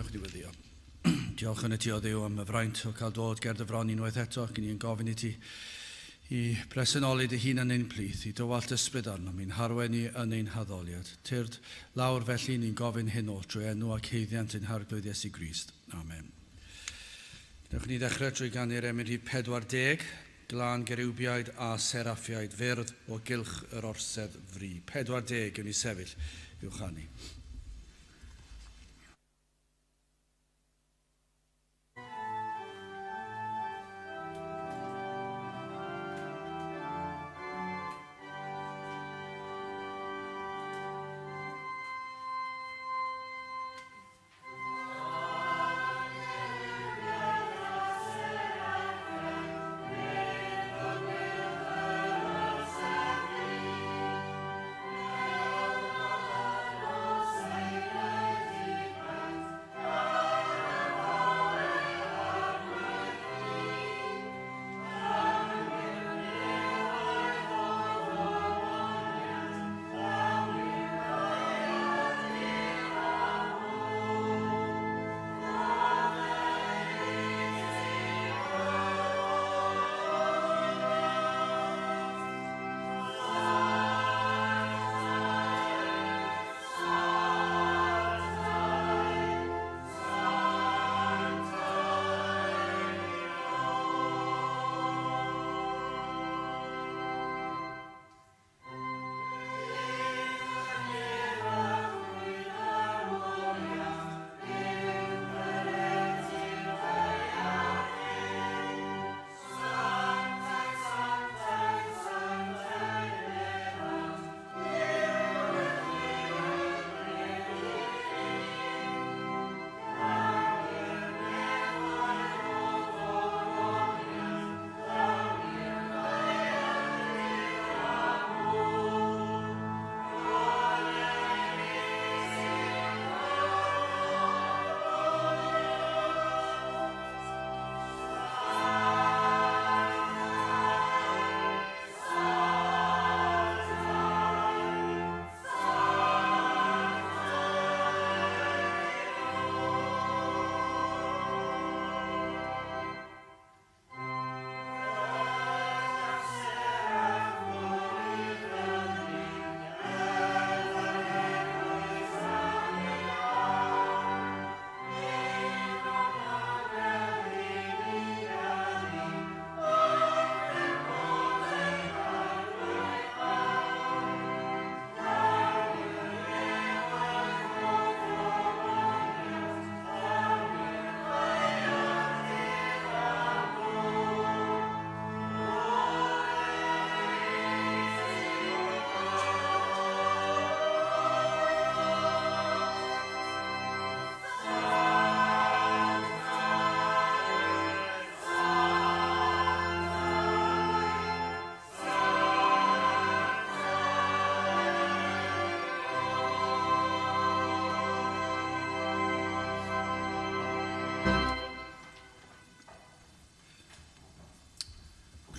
Newch ni weddio. Diolch yn y ti o Dduw am y fraint o cael dod ger dy fron unwaith eto, ac ni'n gofyn i ti i bresennoli dy hun yn ein plith, i dywallt ysbryd arnom, i'n harwain ni yn ein haddoliad. Tyrd lawr felly ni'n gofyn hyn oll trwy enw ac haeddiant ein Harglwydd Iesu Grist. Amen. Newch ni ddechrau trwy ganu'r emyn rhif 40, Glân Geriwbiaid a Seraffiaid Fyrdd o gylch yr orsedd fri. 40, gewn ni sefyll i'w chanu.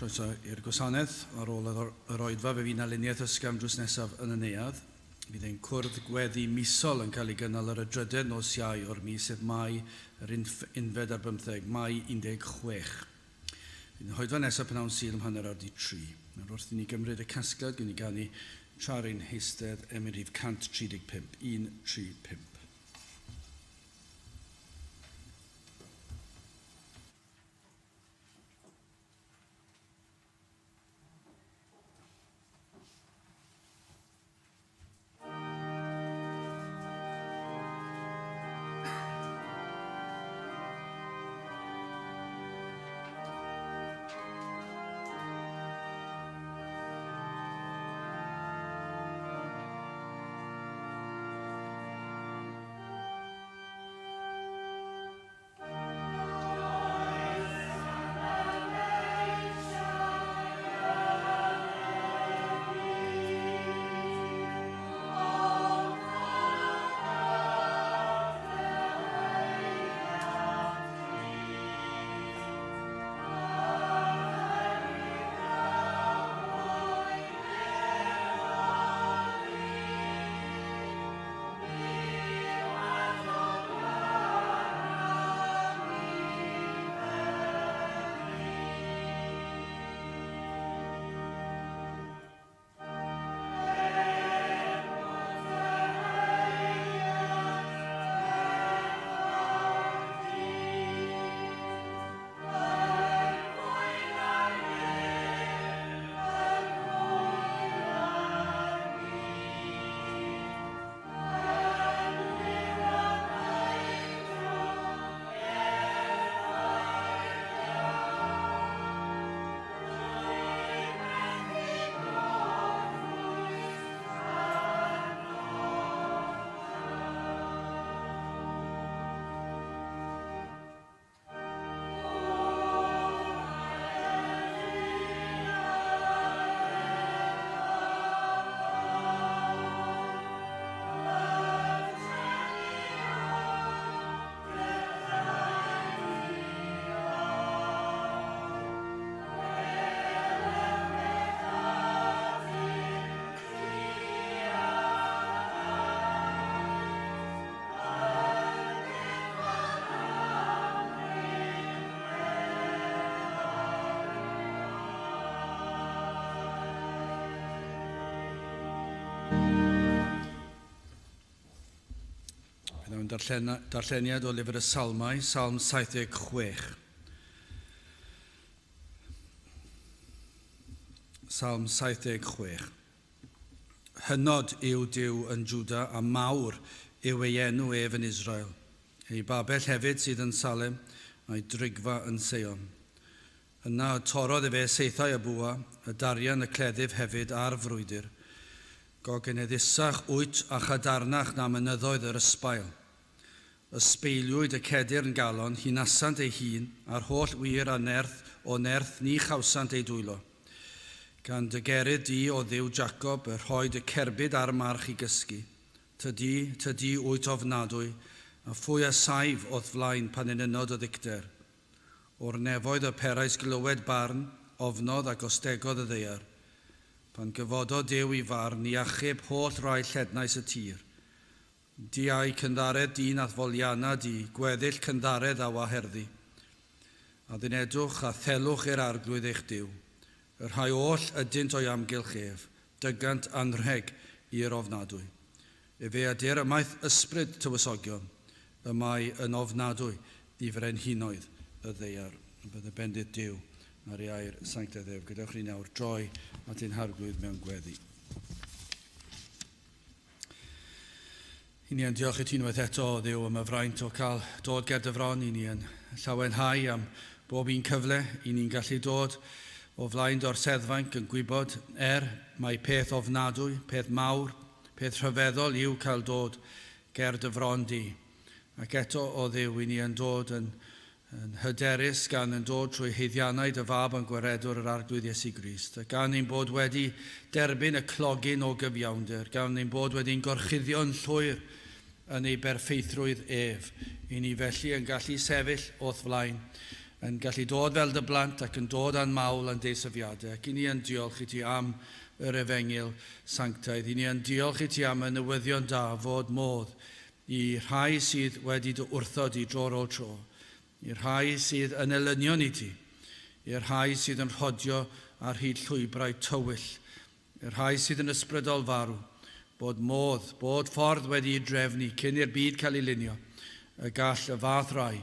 Croeso i'r gwasanaeth. Ar ôl yr oedfa, fe fydd 'na luniaeth ysgafn drws nesaf yn y neuadd. Fydd ein cwrdd gweddi misol yn cael ei gynnal ar y drydedd nos Iau o'r mis, sef Mai yr unfed ar bymtheg, Mai 16. Fydd yn hoedfa nesaf pnawn Sul am hanner awr 'di tri. Nawr wrth i ni gymryd y casgliad, gewn ni ganu Tra'r ein heistedd, emyn rhif 135, 1, 3, 5. Mewn darlleniad o lyfr y Salmau, Salm 76. Salm 76. Hynod yw Duw yn Jwda a mawr yw ei enw ef yn Israel. Ei babell hefyd sydd yn Salem, a'i drigfa yn Seion. Yna y torrodd efe saethau y bwa, y darian y cleddyf hefyd a'r frwydr. Gogeneddusach wyt a chadarnach na mynyddoedd yr ysbail. Ysbeiliwyd y cedyrn galon, hunasant ei hun, a'r holl wir a nerth o nerth ni chawsant eu dwylo. Gan dy gerydd di, O Dduw Jacob, y rhoi dy cerbyd a'r march i gysgu. Tydi, tydi wyt ofnadwy, a phwy a saif o'th flaen pan enynod y ddicter? O'r nefoedd y perais glywed barn, ofnodd ac ostegodd y ddaear. Pan gyfododd Duw i farn, i achub holl rai llednais y tir. Di a'i cynddaredd dyn a'th folianna di, gweddill cynddaredd a waherddi. Addunedwch a thelwch i'r Arglwydd eich Duw. Y rhai oll ydynt o'i amgylch ef, dygant anrheg i'r ofnadwy. Efe a dyr ymaith ysbryd tywysogion, y mae yn ofnadwy i frenhinoedd y ddaear. Y bydde bendith Duw ar ei air sanctaidd ef. Gadewch ni nawr droi at ein Harglwydd mewn gweddi. I ni yn diolch i ti unwaith eto, o Dduw, am y fraint o cael dod ger dy fron. I ni yn llawenhau am bob un cyfle i ni'n gallu dod o flaen dy orseddfainc yn gwybod, er mae peth ofnadwy, peth mawr, Peth rhyfeddol yw cael dod ger dy fron di. Ac eto, o Dduw, i ni yn dod yn, yn hyderus gan yn dod trwy haeddiannau dy Fab a'n Gwaredwr yr Arglwydd Iesu Grist, a gan ein bod wedi derbyn y clogyn o gyfiawnder, gan ein bod wedi'n gorchuddio'n llwyr yn ei berffeithrwydd ef, i ni felly yn gallu sefyll o'th flaen, yn gallu dod fel dy blant ac yn dod â'n mawl a'n deisyfiadau, ac i ni yn diolch i ti am yr efengyl sanctaidd. I ni yn diolch i ti am y newyddion da fod modd i rhai sydd wedi dy wrthod di dro ar ôl tro, i'r rhai sydd yn elynion i ti, i'r rhai sydd yn rhodio ar hyd llwybrau tywyll, Y rhai sydd yn ysbrydol farw, bod modd, bod ffordd wedi'i drefnu cyn i'r byd cael ei lunio, y gall y fath rai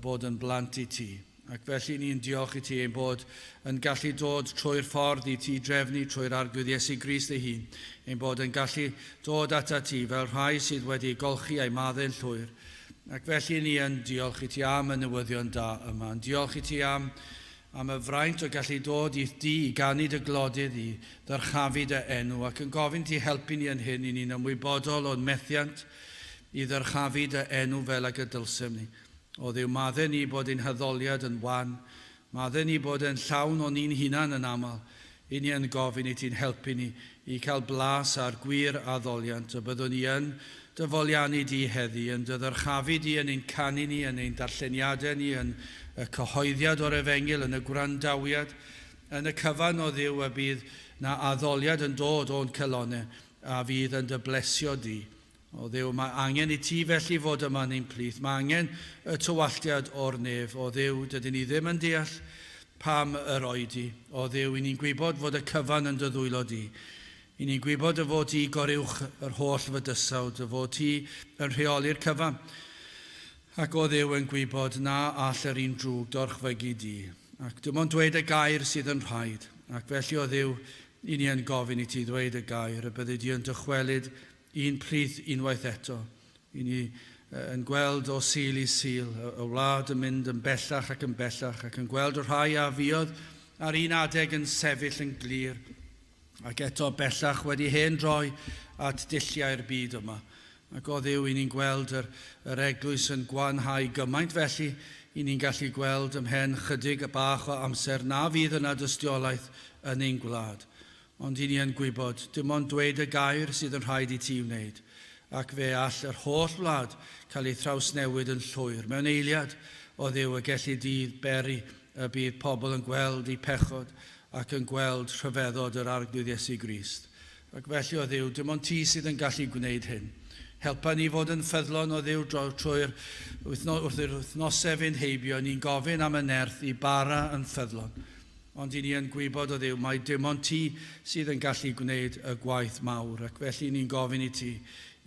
bod yn blant i ti. Ac felly ni'n diolch i ti ein bod yn gallu dod trwy'r ffordd i ti drefnu trwy'r Arglwydd Iesu Grist ei hun, ein bod yn gallu dod atat ti fel rhai sydd wedi eu golchi a'u maddau'n llwyr. Ac felly ni yn diolch i ti am y newyddion da yma, yn diolch i ti am Am y fraint o gallu dod i'th dŷ i ganu dy glodydd, i ddyrchafu dy enw, ac yn gofyn ti helpu ni yn hyn, i ni'n ymwybodol o'n methiant i ddyrchafu dy enw fel ag y dylsem ni. O Dduw, madde ni bod ein haddoliad yn wan, madde ni bod e'n llawn o ni'n hunan yn aml, i ni yn gofyn i ti'n helpu ni i cael blas ar gwir addoliant, y byddwn ni yn dy foliannu di heddi, yn dy ddyrchafu di yn ein canu ni, yn ein darlleniadau ni, yn y cyhoeddiad o'r efengyl, yn y gwrandawiad, yn y cyfan o Dduw y bydd na addoliad yn dod o'n calonnau a fydd yn dy blesio di. O Dduw, mae angen i ti felly fod yma yn ein plith. Mae angen y tywalltiad o'r nef. O Dduw, dydyn ni ddim yn deall pam yr oedi. O Dduw, i ni'n gwybod fod y cyfan yn dy ddwylo di. I ni'n gwybod dy fod ti goruwch yr holl fydysawd, dy fod ti yn rheoli'r cyfan. Ac o Dduw yn gwybod na all yr un drwg dorchfygu di. Ac dim ond dweud y gair sydd yn rhaid. Ac felly, o Dduw, i ni yn gofyn i ti ddweud y gair, y byddi di yn dychwelyd i'n plith unwaith eto. I ni yn gweld o Sul i Sul y wlad yn mynd yn bellach ac yn bellach ac yn gweld y rhai a fuodd ar un adeg yn sefyll yn glir ac eto bellach wedi hen droi at dulliau'r byd yma. Ac o Dduw, i ni'n gweld yr, yr eglwys yn gwanhau gymaint felly, i ni'n gallu gweld ymhen chydig bach o amser na fydd yna dystiolaeth yn ein gwlad. Ond i ni yn gwybod, dim ond dweud y gair sydd yn rhaid i ti wneud, ac fe all yr holl wlad cael ei thrawsnewid yn llwyr. Mewn eiliad, o Dduw, y gelli di beri y bydd pobl yn gweld eu pechod ac yn gweld rhyfeddod yr Arglwydd Iesu Grist. Ac felly, o Dduw, dim ond ti sydd yn gallu gwneud hyn. Helpa ni fod yn ffyddlon, o Dduw, trwy'r wrth i'r wythnosau fynd heibio, ni'n gofyn am y nerth i bara yn ffyddlon. Ond i ni yn gwybod, o Dduw, mai dim ond ti sydd yn gallu gwneud y gwaith mawr, ac felly ni'n gofyn i ti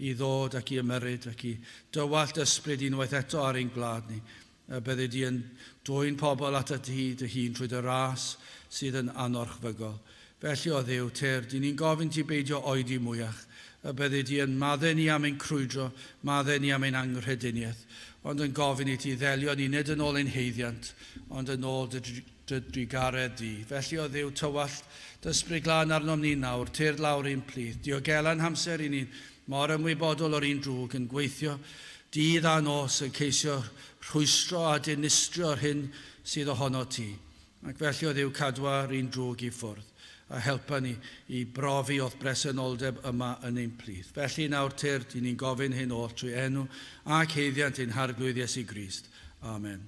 i ddod ac i ymyrryd ac i dywallt ysbryd unwaith eto ar ein gwlad ni. Y byddi di yn dwyn pobl at ti dy hun trwy dy ras sydd yn anorchfygol. Felly o Dduw, tyrd, i ni'n gofyn ti beidio oedi mwyach. Y byddi di yn maddau ni am ein crwydro, maddau ni am ein anghrediniaeth, ond yn gofyn i ti ddelio ni nid yn ôl ein haeddiant, ond yn ôl dy drugaredd di. Felly o Dduw, tywallt dy ysbryd glân arnom ni nawr, tyrd lawr i'n plith. Diogela'n hamser i ni mor ymwybodol o'r un drwg yn gweithio dydd a nos yn ceisio rhwystro a dinistrio'r hyn sydd ohono ti. Ac felly o Dduw, cadwa'r un drwg i ffwrdd a helpa ni i brofi o'th bresenoldeb yma yn ein plith. Felly nawr tyrd, i ni'n gofyn hyn oll trwy enw ac haeddiant ein Harglwydd Iesu Grist. Amen.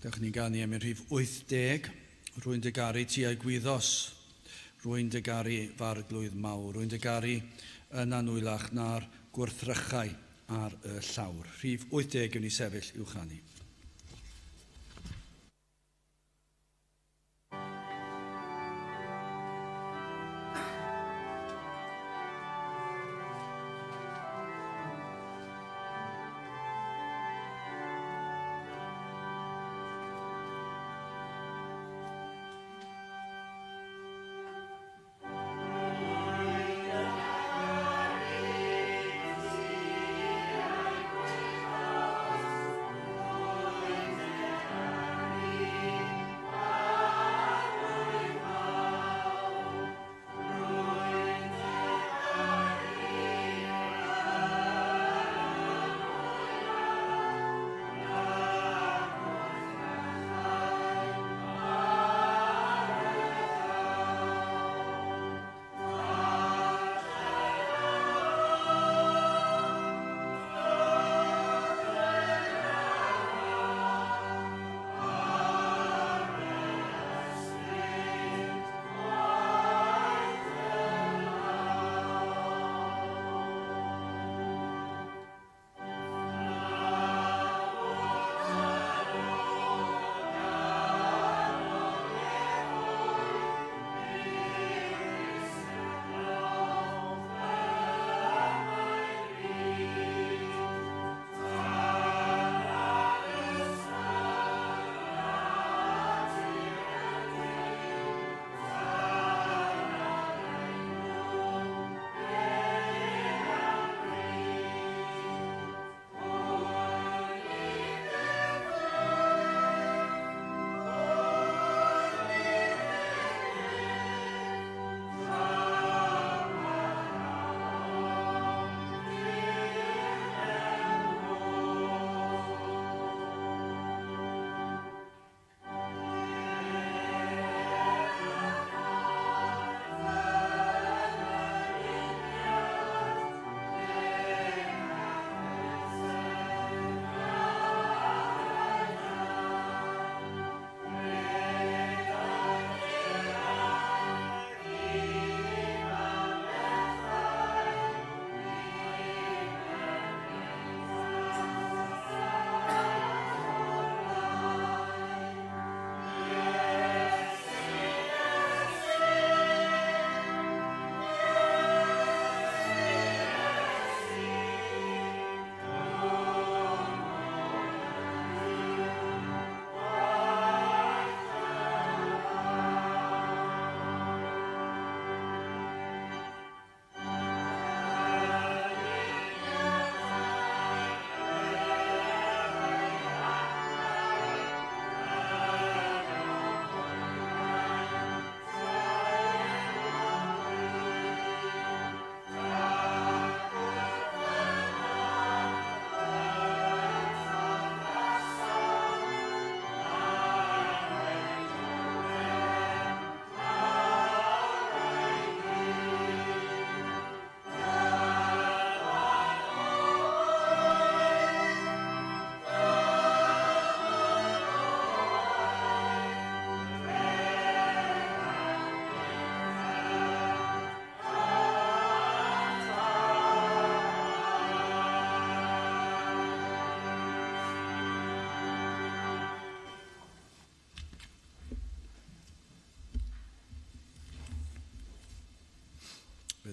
Dewch ni'n ganu am ein rhif 80. Rwy'n dy garu ti a'i gwyddos. Rwy'n dy garu f'arglwydd mawr. Rwy'n dy garu yn anwylach na'r gwrthrychau ar y llawr. Rhif 80 yw ni sefyll i'w chanu.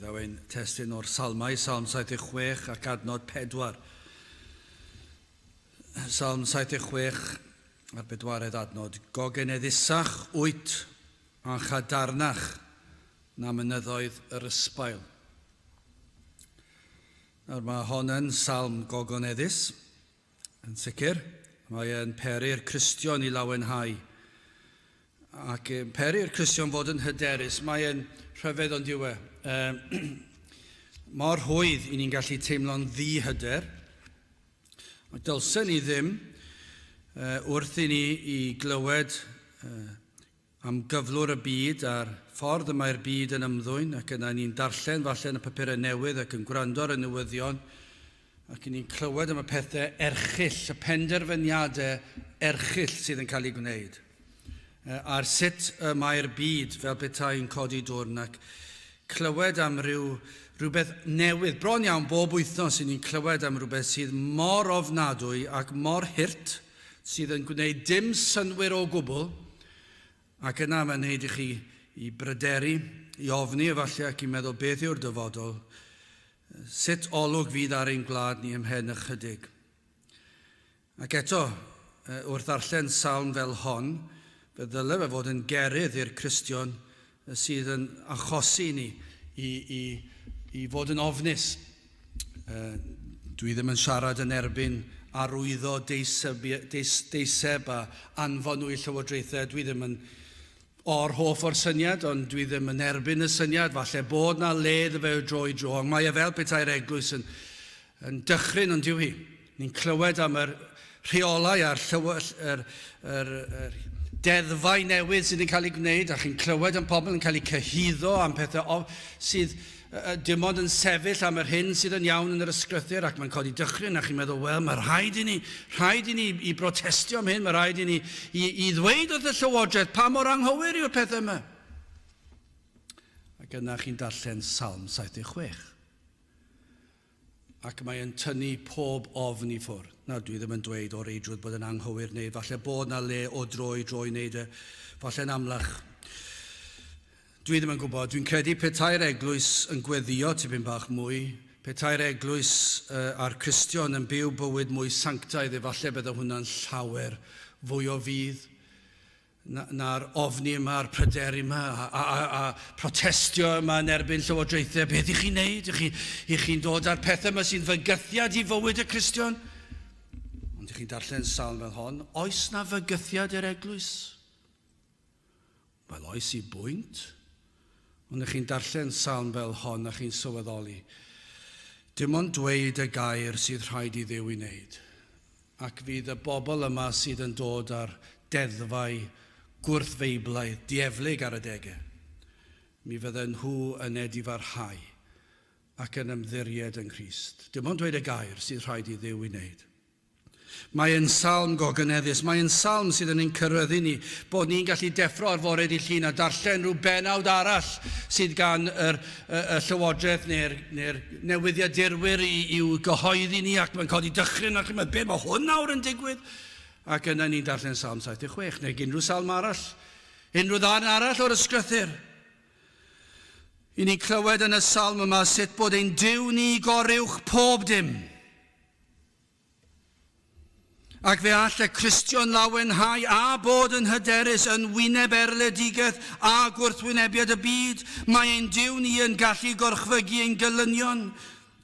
ddaw ein testun o'r Salmau, Salm 76 ac adnod 4. Salm 76 a'r bedwaredd adnod. Gogeneddusach wyt a chadarnach na mynyddoedd yr ysbail. Nawr mae hon yn salm gogoneddus, yn sicr. Mae e'n peri'r Cristion i lawenhau ac yn peri'r Cristion fod yn hyderus. Mae e'n rhyfedd ond yw e. Mor rhwydd i ni'n gallu teimlo'n ddi-hyder. Ond dylsen ni ddim wrth i ni i glywed am gyflwr y byd a'r ffordd y mae'r byd yn ymddwyn, ac yna ni'n darllen falle yn y papurau newydd ac yn gwrando ar y newyddion, ac ni'n clywed am y pethau erchyll, y penderfyniadau erchyll sydd yn cael eu gwneud, a'r sut y mae'r byd fel petai'n codi dwrn, ac clywed am ryw, rhywbeth newydd. Bron iawn bob wythnos i ni'n clywed am rhywbeth sydd mor ofnadwy ac mor hurt, sydd yn gwneud dim synnwyr o gwbl, ac yna mae'n wneud i chi i bryderu, i ofni efallai ac i meddwl beth yw'r dyfodol, sut olwg fydd ar ein gwlad ni ymhen ychydig. Ac eto, wrth ddarllen salm fel hon, fe ddyle fe fod yn gerydd i'r Cristion sydd yn achosi ni i, i, i fod yn ofnus. Dwi ddim yn siarad yn erbyn arwyddo deiseb, deis, deiseb a anfon nhw i llywodraethau. Dwi ddim yn or hoff o'r syniad, ond dwi ddim yn erbyn y syniad. Falle bod na le iddo fe o dro i dro, ond mae e fel petai'r eglwys yn, yn dychryn, ond dyw hi. Ni'n clywed am yr rheolau a'r yr, yr, yr deddfau newydd sydd yn cael eu gwneud, a chi'n clywed am pobl yn cael eu cyhuddo am pethau sydd dim ond yn sefyll am yr hyn sydd yn iawn yn yr ysgrythur, ac mae'n codi dychryn, a chi'n meddwl, wel, mae rhaid i ni, rhaid i ni i brotestio am hyn, mae rhaid i ni i, i ddweud wrth y llywodraeth pa mor anghywir yw'r pethau yma. Ac yna chi'n darllen Salm 76. Ac mae e'n tynnu pob ofn i ffwrdd. Nawr, dwi ddim yn dweud o reidrwydd bod yn anghywir neu falle bod 'na le o dro i dro i wneud e, falle'n amlach. Dwi ddim yn gwybod. Dwi'n credu petai'r eglwys yn gweddïo tipyn bach mwy, petai'r eglwys uh, a'r Cristion yn byw bywyd mwy sanctaidd, efallai bydde hwnna'n llawer fwy o fudd. Na'r ofni yma, a'r pryderu yma, a, a, a, a protestio yma yn erbyn llywodraethau. Beth i chi'n neud? I chi'n chi, chi dod â'r pethau yma sy'n fygythiad i fywyd y Cristion? Ond i chi'n darllen salm fel hon, oes na fygythiad i'r eglwys? Wel, oes i bwynt. Ond i chi'n darllen salm fel hon a chi'n sylweddoli, dim ond dweud y gair sydd rhaid i Dduw i wneud. Ac fydd y bobl yma sydd yn dod â'r deddfau gwrth-Feiblaidd dieflig ar adegau, mi fydden nhw yn edifarhau ac yn ymddiried yng Nghrist. Dim ond dweud y gair sydd rhaid i Dduw ei wneud. Mae e'n salm gogyneddus, mae e'n salm sydd yn ein cyrraeddu ni, bod ni'n gallu deffro ar fore dydd Llun a darllen rhyw bennawd arall sydd gan yr, y, y llywodraeth neu'r, neu newyddiadurwyr i, i'w gyhoeddi ni ac mae'n codi dychryn ac chi'n meddwl, be mae hwn nawr yn digwydd? Ac yna ni'n darllen Salm 76 neu unrhyw salm arall, unrhyw ddarn arall o'r ysgrythur. I ni'n clywed yn y salm yma sut bod ein Duw ni goruwch pob dim. Ac fe all y Cristion lawenhau a bod yn hyderus yn wyneb erledigaeth a gwrthwynebiad y byd. Mae ein Duw ni yn gallu gorchfygu ein gelynion.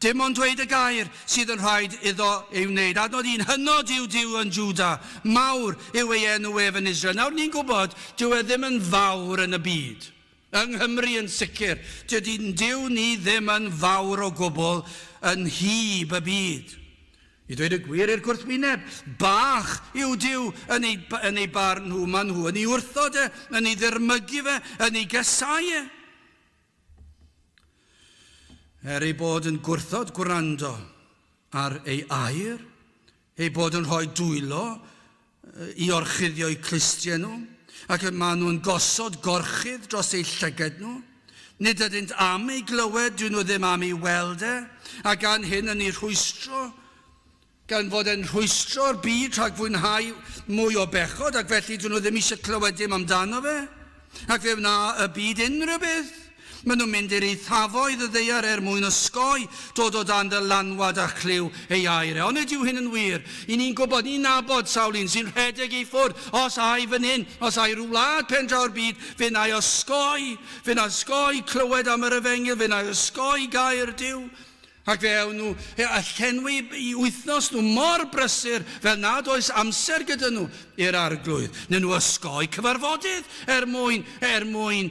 Dim ond dweud y gair sydd yn rhaid iddo ei wneud. Adnod un, Hynod yw Duw yn Jwda, mawr yw ei enw ef yn Israel. Nawr ni'n gwybod, dyw e ddim yn fawr yn y byd. Yng Nghymru yn sicr, dydy'n Duw ni ddim yn fawr o gwbl yn nhyb y byd. I ddweud y gwir i'r gwrthwyneb, bach yw Duw yn ei, yn ei barn nhw. Maen nhw yn ei wrthod e, yn ei ddirmygu fe, yn ei gasau e. Er ei bod yn gwrthod gwrando ar ei air, ei bod yn rhoi dwylo i orchuddio eu clustiau nhw, ac y maen nhw'n gosod gorchudd dros eu llyged nhw. Nid ydynt am ei glywed, dyn nhw ddim am ei weld e, a gan hyn yn ei rhwystro, gan fod e'n rhwystro'r byd rhag fwynhau mwy o bechod, ac felly dyn nhw ddim eisiau clywed dim amdano fe, ac fe wna y byd unrhyw beth. Maen nhw'n mynd i'r eithafoedd y ddaear er mwyn osgoi dod o dan ddylanwad a chlyw ei air e. Onid yw hyn yn wir? I ni'n gwybod, ni'n nabod sawl un sy'n rhedeg i ffwrdd. Os ai fan hyn, os ai rhyw wlad pen draw'r byd, fe wna i osgoi, fe wna i osgoi clywed am yr efengyl, fe wna i osgoi gair Duw. Ac fe awn nhw a llenwi i wythnos nhw mor brysur fel nad oes amser gyda nhw i'r Arglwydd. Neu nhw osgoi cyfarfodydd er mwyn, er mwyn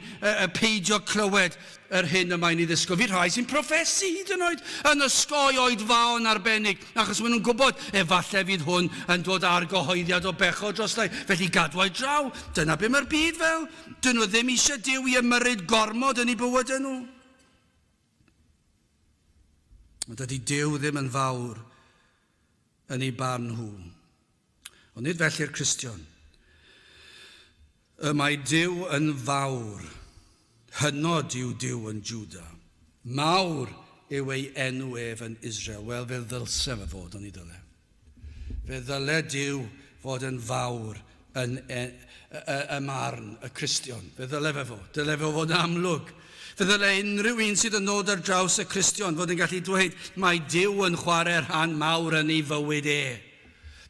peidio clywed yr hyn y mae'n ei ddisgwyl. Fydd rhai sy'n proffesu hyd yn oed yn osgoi oedfaon arbennig, achos maen nhw'n gwybod efallai fydd hwn yn dod â'r gyhoeddiad o bechod drosta i, felly gadwai draw. Dyna be mae'r byd fel. Dyn nhw ddim eisiau Duw i ymyrryd gormod yn eu bywydau nhw. Ond dydy Duw ddim yn fawr yn eu barn nhw. Ond nid felly'r Cristion. Y mae Duw yn fawr. Hynod yw Duw yn Juda. Mawr yw ei enw ef yn Israel. Wel, fe ddylse fe fod, oni dyle. Fe ddyle Duw fod yn fawr yn e, y, y, y marn y Cristion. Fe ddyle fe fod. Dyle fe fod yn amlwg. Fe ddyle unrhyw un sydd yn dod ar draws y Cristion fod yn gallu dweud mae Duw yn chwarae rhan mawr yn ei fywyd e.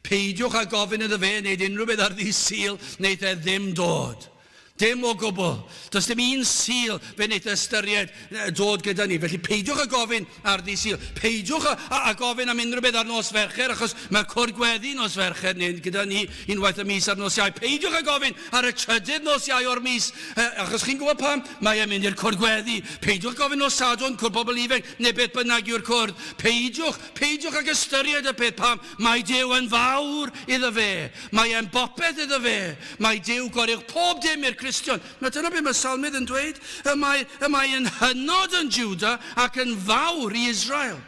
Peidiwch â gofyn iddo fe wneud unrhyw beth ar ddydd Sul, wneith e ddim dod. Dim o gwbl. Does dim un Sul fe wneith e ystyried dod gyda ni. Felly peidiwch â gofyn ar ddydd Sul. Peidiwch â, â, â gofyn am unrhyw beth ar nos Fercher, achos mae cwrdd gweddi nos Fercher neu gyda ni unwaith y mis ar nos Iau. Peidiwch â gofyn ar y trydydd nos Iau o'r mis, achos chi'n gwybod pam? Mae e'n mynd i'r cwrdd gweddi. Peidiwch gofyn nos Sadwrn, cwrdd pobl ifanc, neu beth bynnag yw'r cwrdd. Peidiwch, peidiwch ag ystyried y peth pam. Mae Duw yn fawr iddo fe. Mae e'n bopeth iddo fe. Mae Duw goruwch pob dim i'r Cristion. Nawr dyna beth mae'r Salmydd yn dweud. Y mae, y mae yn hynod yn Juda ac yn fawr i Israel.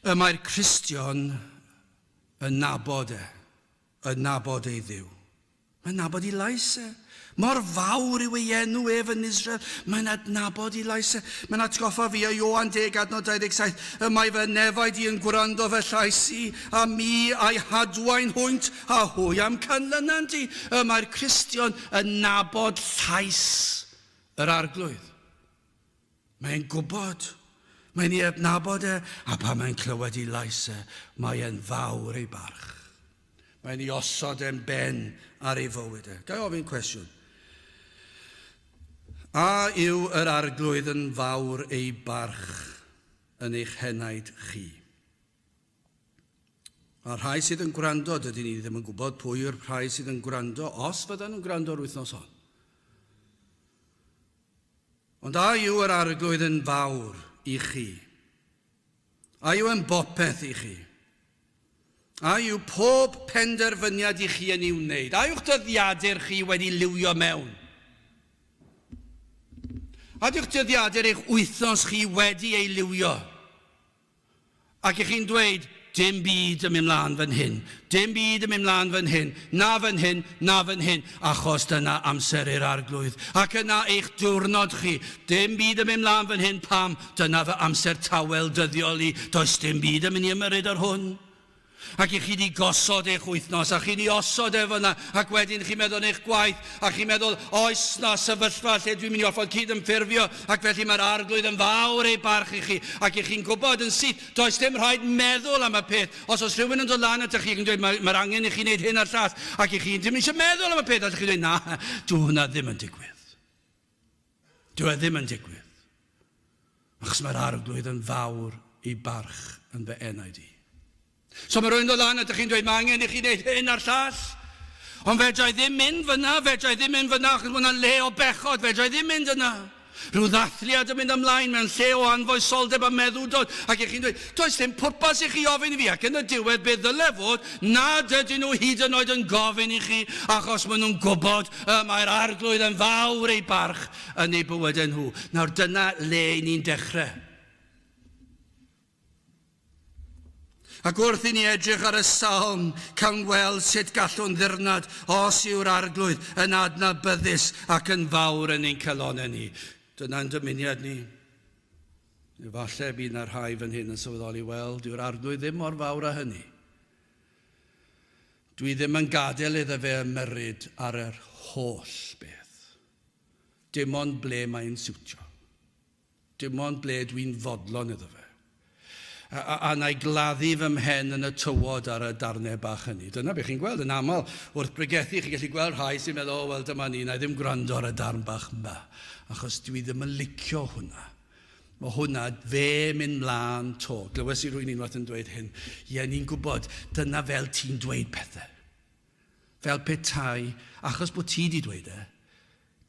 Y mae'r Cristion yn nabod e, yn nabod ei Dduw. Mae'n nabod ei lais e. Mor fawr yw ei enw ef yn Israel. Mae'n adnabod ei lais e. Mae'n atgoffa fi o Ioan 10 adnod 27. Y mae fy nefaid i yn gwrando fy llais i, a mi a'i hadwain hwynt, a hwy a'm canlynant i. Y mae'r Cristion yn nabod llais yr Arglwydd. Mae'n gwybod. Mae'n ei adnabod e, a pan mae'n clywed ei lais e, mae e'n fawr ei barch. Mae'n ei osod e'n ben ar ei fywyd e. Ga i ofyn cwestiwn? A yw yr Arglwydd yn fawr ei barch yn eich henaid chi? A'r rhai sydd yn gwrando, dydyn ni ddim yn gwybod pwy yw'r rhai sydd yn gwrando, os fyddan nhw'n gwrando yr wythnos hon. Ond a yw yr Arglwydd yn fawr i chi? A yw yn bopeth i chi? A yw pob penderfyniad i chi yn ei wneud? A yw'ch dyddiadur chi wedi liwio mewn? A yw'ch dyddiadur eich wythnos chi wedi ei liwio? Ac i chi'n dweud, Dim byd yn mynd mlaen fan hyn, dim byd yn mynd mlaen fan hyn, na fan hyn, na fan hyn, achos dyna amser i'r Arglwydd. Ac yna eich diwrnod chi, dim byd yn mynd mlaen fan hyn, pam? Dyna fy amser tawel dyddiol i, does dim byd yn mynd i ymyrryd ar hwn. Ac i chi 'di gosod eich wythnos, a chi 'di osod e fyna, ac wedyn chi'n meddwl yn eich gwaith, a chi'n meddwl, oes 'na sefyllfa lle dwi'n mynd i orfod cydymffurfio, ac felly mae'r Arglwydd yn fawr ei barch i chi, ac i chi'n gwybod yn syth, does dim rhaid meddwl am y peth. Os oes rhywun yn dod lan atoch chi ac yn dweud, mae, mae'r angen i chi wneud hyn a'r llall, ac i chi ddim eisiau meddwl am y peth, allwch chi dweud, na, dyw hwnna ddim yn digwydd. Dyw e ddim yn digwydd. Achos mae'r Arglwydd yn fawr ei barch yn fy enaid i. So mae rhywun dod lan a dych chi'n dweud, mae angen i chi wneud hyn a'r llall. Ond fedra i ddim mynd fyna, fedra i ddim mynd fyna, achos mae hwnna'n le o bechod, fedra i ddim mynd yna. Rhyw ddathliad yn mynd ymlaen mewn lle o anfoesoldeb a meddwdod, ac ych chi'n dweud, does dim pwrpas i chi ofyn i fi, ac yn y diwedd be ddyle fod, nad ydyn nhw hyd yn oed yn gofyn i chi, achos maen nhw'n gwybod y mae'r Arglwydd yn fawr ei barch yn eu bywydau nhw. Nawr dyna le i ni'n dechrau. Ac wrth i ni edrych ar y salm, cawn weld sut gallwn ddirnad os yw'r Arglwydd yn adnabyddus ac yn fawr yn ein calonnau ni. Dyna'n dymuniad ni. Efallai bydd na rhai fan hyn yn sylweddoli, wel, dyw'r Arglwydd ddim mor fawr â hynny. Dwi ddim yn gadael iddo fe ymyrryd ar yr holl beth. Dim ond ble mae'n siwtio. Dim ond ble dwi'n fodlon iddo fe. A, a, a na i gladdu fy mhen yn y tywod ar y darnau bach hynny. Dyna beth chi'n gweld yn aml wrth bregethu. Chi'n gallu gweld rhai sy'n meddwl, o, wel, dyma ni, na i ddim gwrando ar y darn bach yma, achos dwi ddim yn licio hwnna. Mae hwnna fe mynd mlaen to. Glywes i rwy'n unwaith yn dweud hyn. Ie, ni'n gwybod, dyna fel ti'n dweud pethau. Fel petai, achos bod ti di dweud e,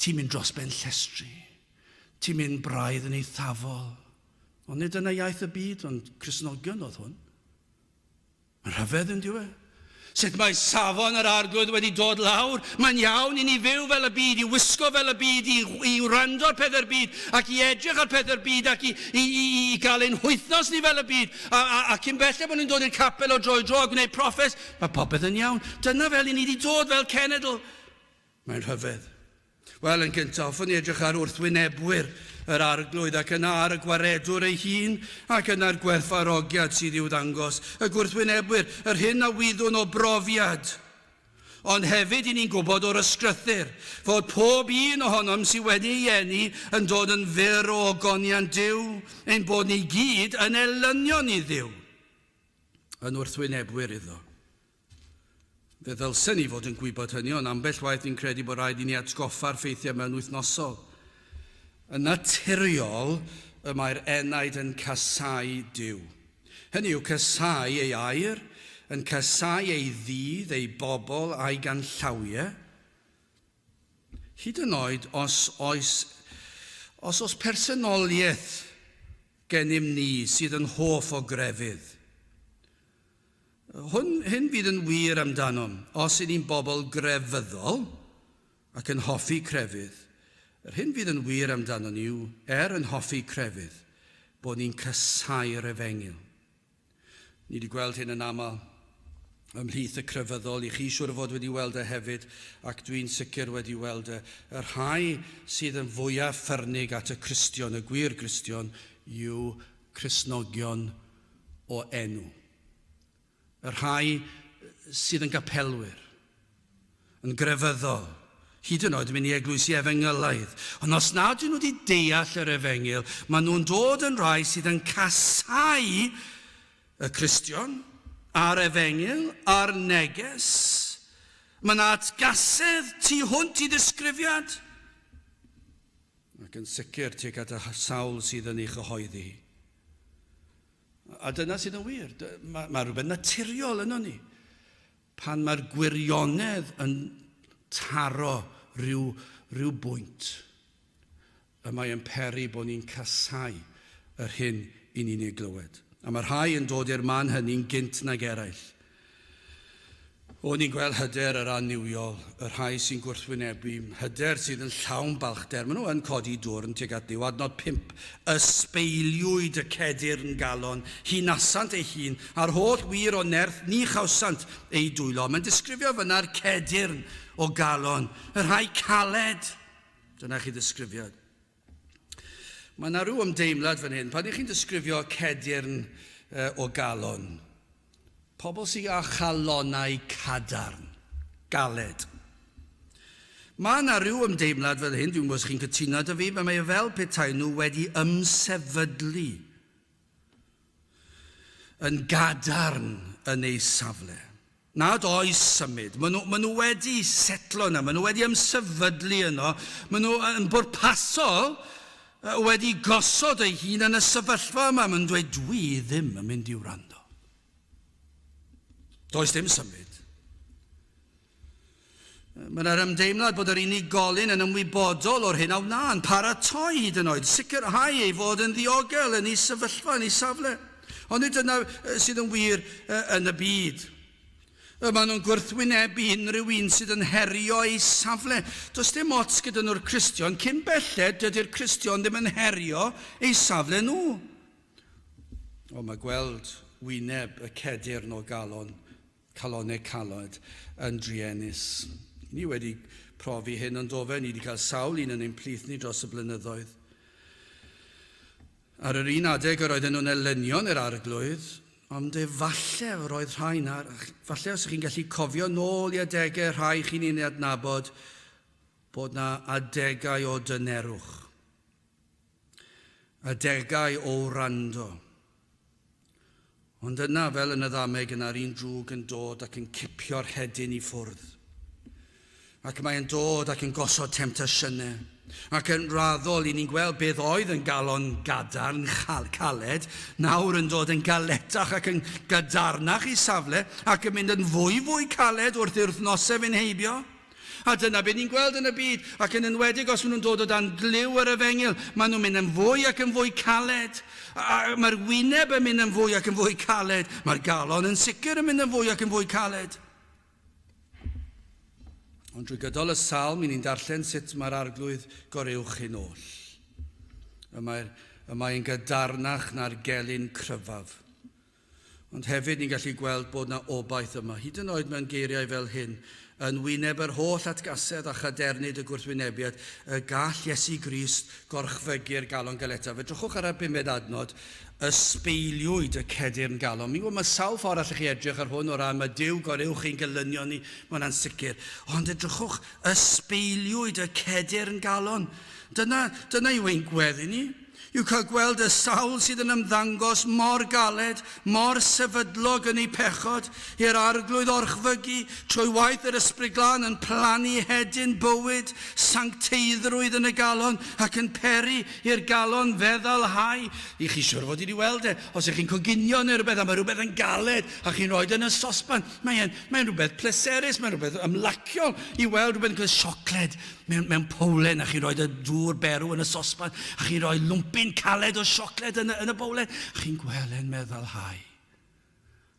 Ti'n mynd dros ben llestri. Ti'n mynd braidd yn eithafol. Ond nid dyna iaith y byd, ond Cristnogion oedd hwn. Mae'n rhyfedd yn diwe. Sut mae safon yr arglwydd wedi dod lawr. Mae'n iawn i ni fyw fel y byd, i wisgo fel y byd, i, i wrando ar pethau'r byd, ac i edrych ar pethau'r byd, ac i, i, i, i gael ein hwythnos ni fel y byd. A, a, a cyn belled bod nhw'n dod i'r capel o dro i dro a gwneud proffes, mae popeth yn iawn. Dyna fel i ni wedi dod fel cenedl. Mae'n rhyfedd. Wel, yn gyntaf, hoffwn i edrych ar wrthwynebwyr yr arglwydd ac yna ar y gwaredwr ei hun ac yna'r gwerthfawrogiad sydd i'w ddangos. Y gwrthwynebwyr, yr hyn a wyddwn o brofiad. Ond hefyd i ni'n gwybod o'r ysgrythur fod pob un ohonom sydd wedi ei eni yn dod yn fyr o ogoniant Duw, ein bod ni gyd yn elynion i Dduw, yn wrthwynebwyr iddo. Fe ddylsen ni fod yn gwybod hynny, ond ambell waith fi'n credu bod rhaid i ni atgoffa'r ffeithiau mewn wythnosol. Yn naturiol, y mae'r enaid yn casáu Duw. Hynny yw, casáu ei air, yn casáu ei ddydd, ei bobl a'i ganllawiau. Hyd yn oed os oes, os oes personoliaeth gennym ni sydd yn hoff o grefydd. Hwn, hyn fydd yn wir amdanom, os y'n ni'n bobl grefyddol ac yn hoffi crefydd, yr hyn fydd yn wir amdanon ni yw, er yn hoffi crefydd, bod ni'n casáu'r efengyl. Ni wedi gweld hyn yn aml ymhlith y crefyddol, i chi siŵr o fod wedi weld e hefyd, ac dwi'n sicr wedi weld e. Y rhai sydd yn fwyaf ffyrnig at y Cristion, y gwir Gristion, yw Cristnogion o enw. Y rhai sydd yn gapelwyr, yn grefyddol, hyd yn oed yn mynd i eglwysi efengylaidd. Ond os nad ydyn nhw wedi deall yr efengyl, maen nhw'n dod yn rhai sydd yn casáu y Cristion, a'r efengyl, a'r neges. Mae yna atgasedd tu hwnt i ddisgrifiad. Ac yn sicr tuag at y sawl sydd yn ei chyhoeddi. A dyna sydd yn wir. Mae, mae rhywbeth naturiol yno ni. Pan mae'r gwirionedd yn taro rhyw, rhyw bwynt, y mae yn peri bod ni'n casau yr hyn i ni'n ei glywed. A mae rhai yn dod i'r man hynny'n gynt nag eraill. O'n i'n gweld hyder yr annuwiol, y rhai sy'n gwrthwynebu, hyder sydd yn llawn balchder. Maen nhw yn codi dwrn tuag at Dduw. Adnod 5, Ysbeiliwyd y cedyrn galon, hunasant ei hun, a'r holl wir o nerth ni chawsant eu dwylo. Mae'n disgrifio fyna'r cedyrn o galon, y rhai caled. Dyna chi ddisgrifiad. Mae yna rhyw ymdeimlad fan hyn. Pan ych chi'n disgrifio cedyrn o galon, pobl sydd â chalonnau cadarn, galed. Mae yna rhyw ymdeimlad fel hyn, dwi'n gwybod os chi'n cytuno â fi, mae e fel petai nhw wedi ymsefydlu yn gadarn yn eu safle. Nad oes symud. Maen nhw, maen nhw wedi setlo yna, maen nhw wedi ymsefydlu yno, maen nhw yn bwrpasol wedi gosod eu hun yn y sefyllfa yma. Maen nhw'n dweud, dwi ddim yn mynd i wrando. Does dim symud. Mae yna'r ymdeimlad bod yr unigolyn yn ymwybodol o'r hyn a wna, yn paratoi hyd yn oed, sicrhau ei fod yn ddiogel yn ei sefyllfa, yn ei safle. Ond nid dyna sydd yn wir yn y byd. Maen nhw'n gwrthwynebu unrhyw un sydd yn herio ei safle. Does dim ots gyda nhw'r Cristion, cyn belled dydy'r Cristion ddim yn herio eu safle nhw. O, mae gweld wyneb y cedyrn o galon Calonnau caled yn druenus. Ni wedi profi hyn yn dofe, ni wedi cael sawl un yn ein plith ni dros y blynyddoedd. Ar yr un adeg yr oedden nhw'n elynion i'r arglwydd, ond efallai roedd rhai na, falle os ych chi'n gallu cofio nôl i adegau rhai chi'n ei adnabod, bod na adegau o dynerwch, adegau o wrando. Ond yna, fel yn y ddameg, yna'r un drwg yn dod ac yn cipio'r hedyn i ffwrdd. Ac mae'n dod ac yn gosod temtasiynau. Ac yn raddol, i ni'n gweld beth oedd yn galon gadarn, caled, nawr yn dod yn galetach ac yn gadarnach i safle, ac yn mynd yn fwy fwy caled wrth i'r wythnosau fynd heibio. A dyna be ni'n gweld yn y byd, ac yn enwedig os maen nhw'n dod o dan glyw yr efengyl, maen nhw'n mynd yn fwy ac yn fwy caled. A mae'r wyneb yn mynd yn fwy ac yn fwy caled. Mae'r galon yn sicr yn mynd yn fwy ac yn fwy caled. Ond drwy gydol y salm, i ni'n darllen sut mae'r arglwydd goruwch hyn oll. Y mae'r, y mae'n gadarnach na'r gelyn cryfaf. Ond hefyd ni'n gallu gweld bod 'na obaith yma, hyd yn oed mewn geiriau fel hyn, yn wyneb yr holl atgasedd a chadernid y gwrthwynebiad, y gall Iesu Grist gorchfygu'r galon galetaf. Edrychwch ar y bumed adnod, ysbeiliwyd y cedyrn galon. Mi'n gwybod, mae sawl ffordd allech chi edrych ar hwn o ran mae Duw goruwch ein gelynion ni, mae hwnna'n sicr. Ond edrychwch, ysbeiliwyd y cedyrn galon. Dyna, dyna yw ein gweddi ni. Yw cael gweld y sawl sydd yn ymddangos mor galed, mor sefydlog yn eu pechod, i'r Arglwydd orchfygu, trwy waith yr Ysbryd Glân yn plannu hedyn bywyd, sancteiddrwydd yn y galon, ac yn peri i'r galon feddalhau. I chi siwr fod wedi weld e, os ych chi'n coginio neu rhywbeth, a mae rhywbeth yn galed, a chi'n rhoi yn y sosban, mae'n mae rhywbeth pleserus, mae'n rhywbeth ymlaciol i weld rhywbeth yn cael siocled mewn, mewn powlen a chi'n rhoi y dŵr berw yn y sosban a chi'n rhoi lwmpyn caled o siocled yn y, yn y bowlen a chi'n gweld e'n meddalhau.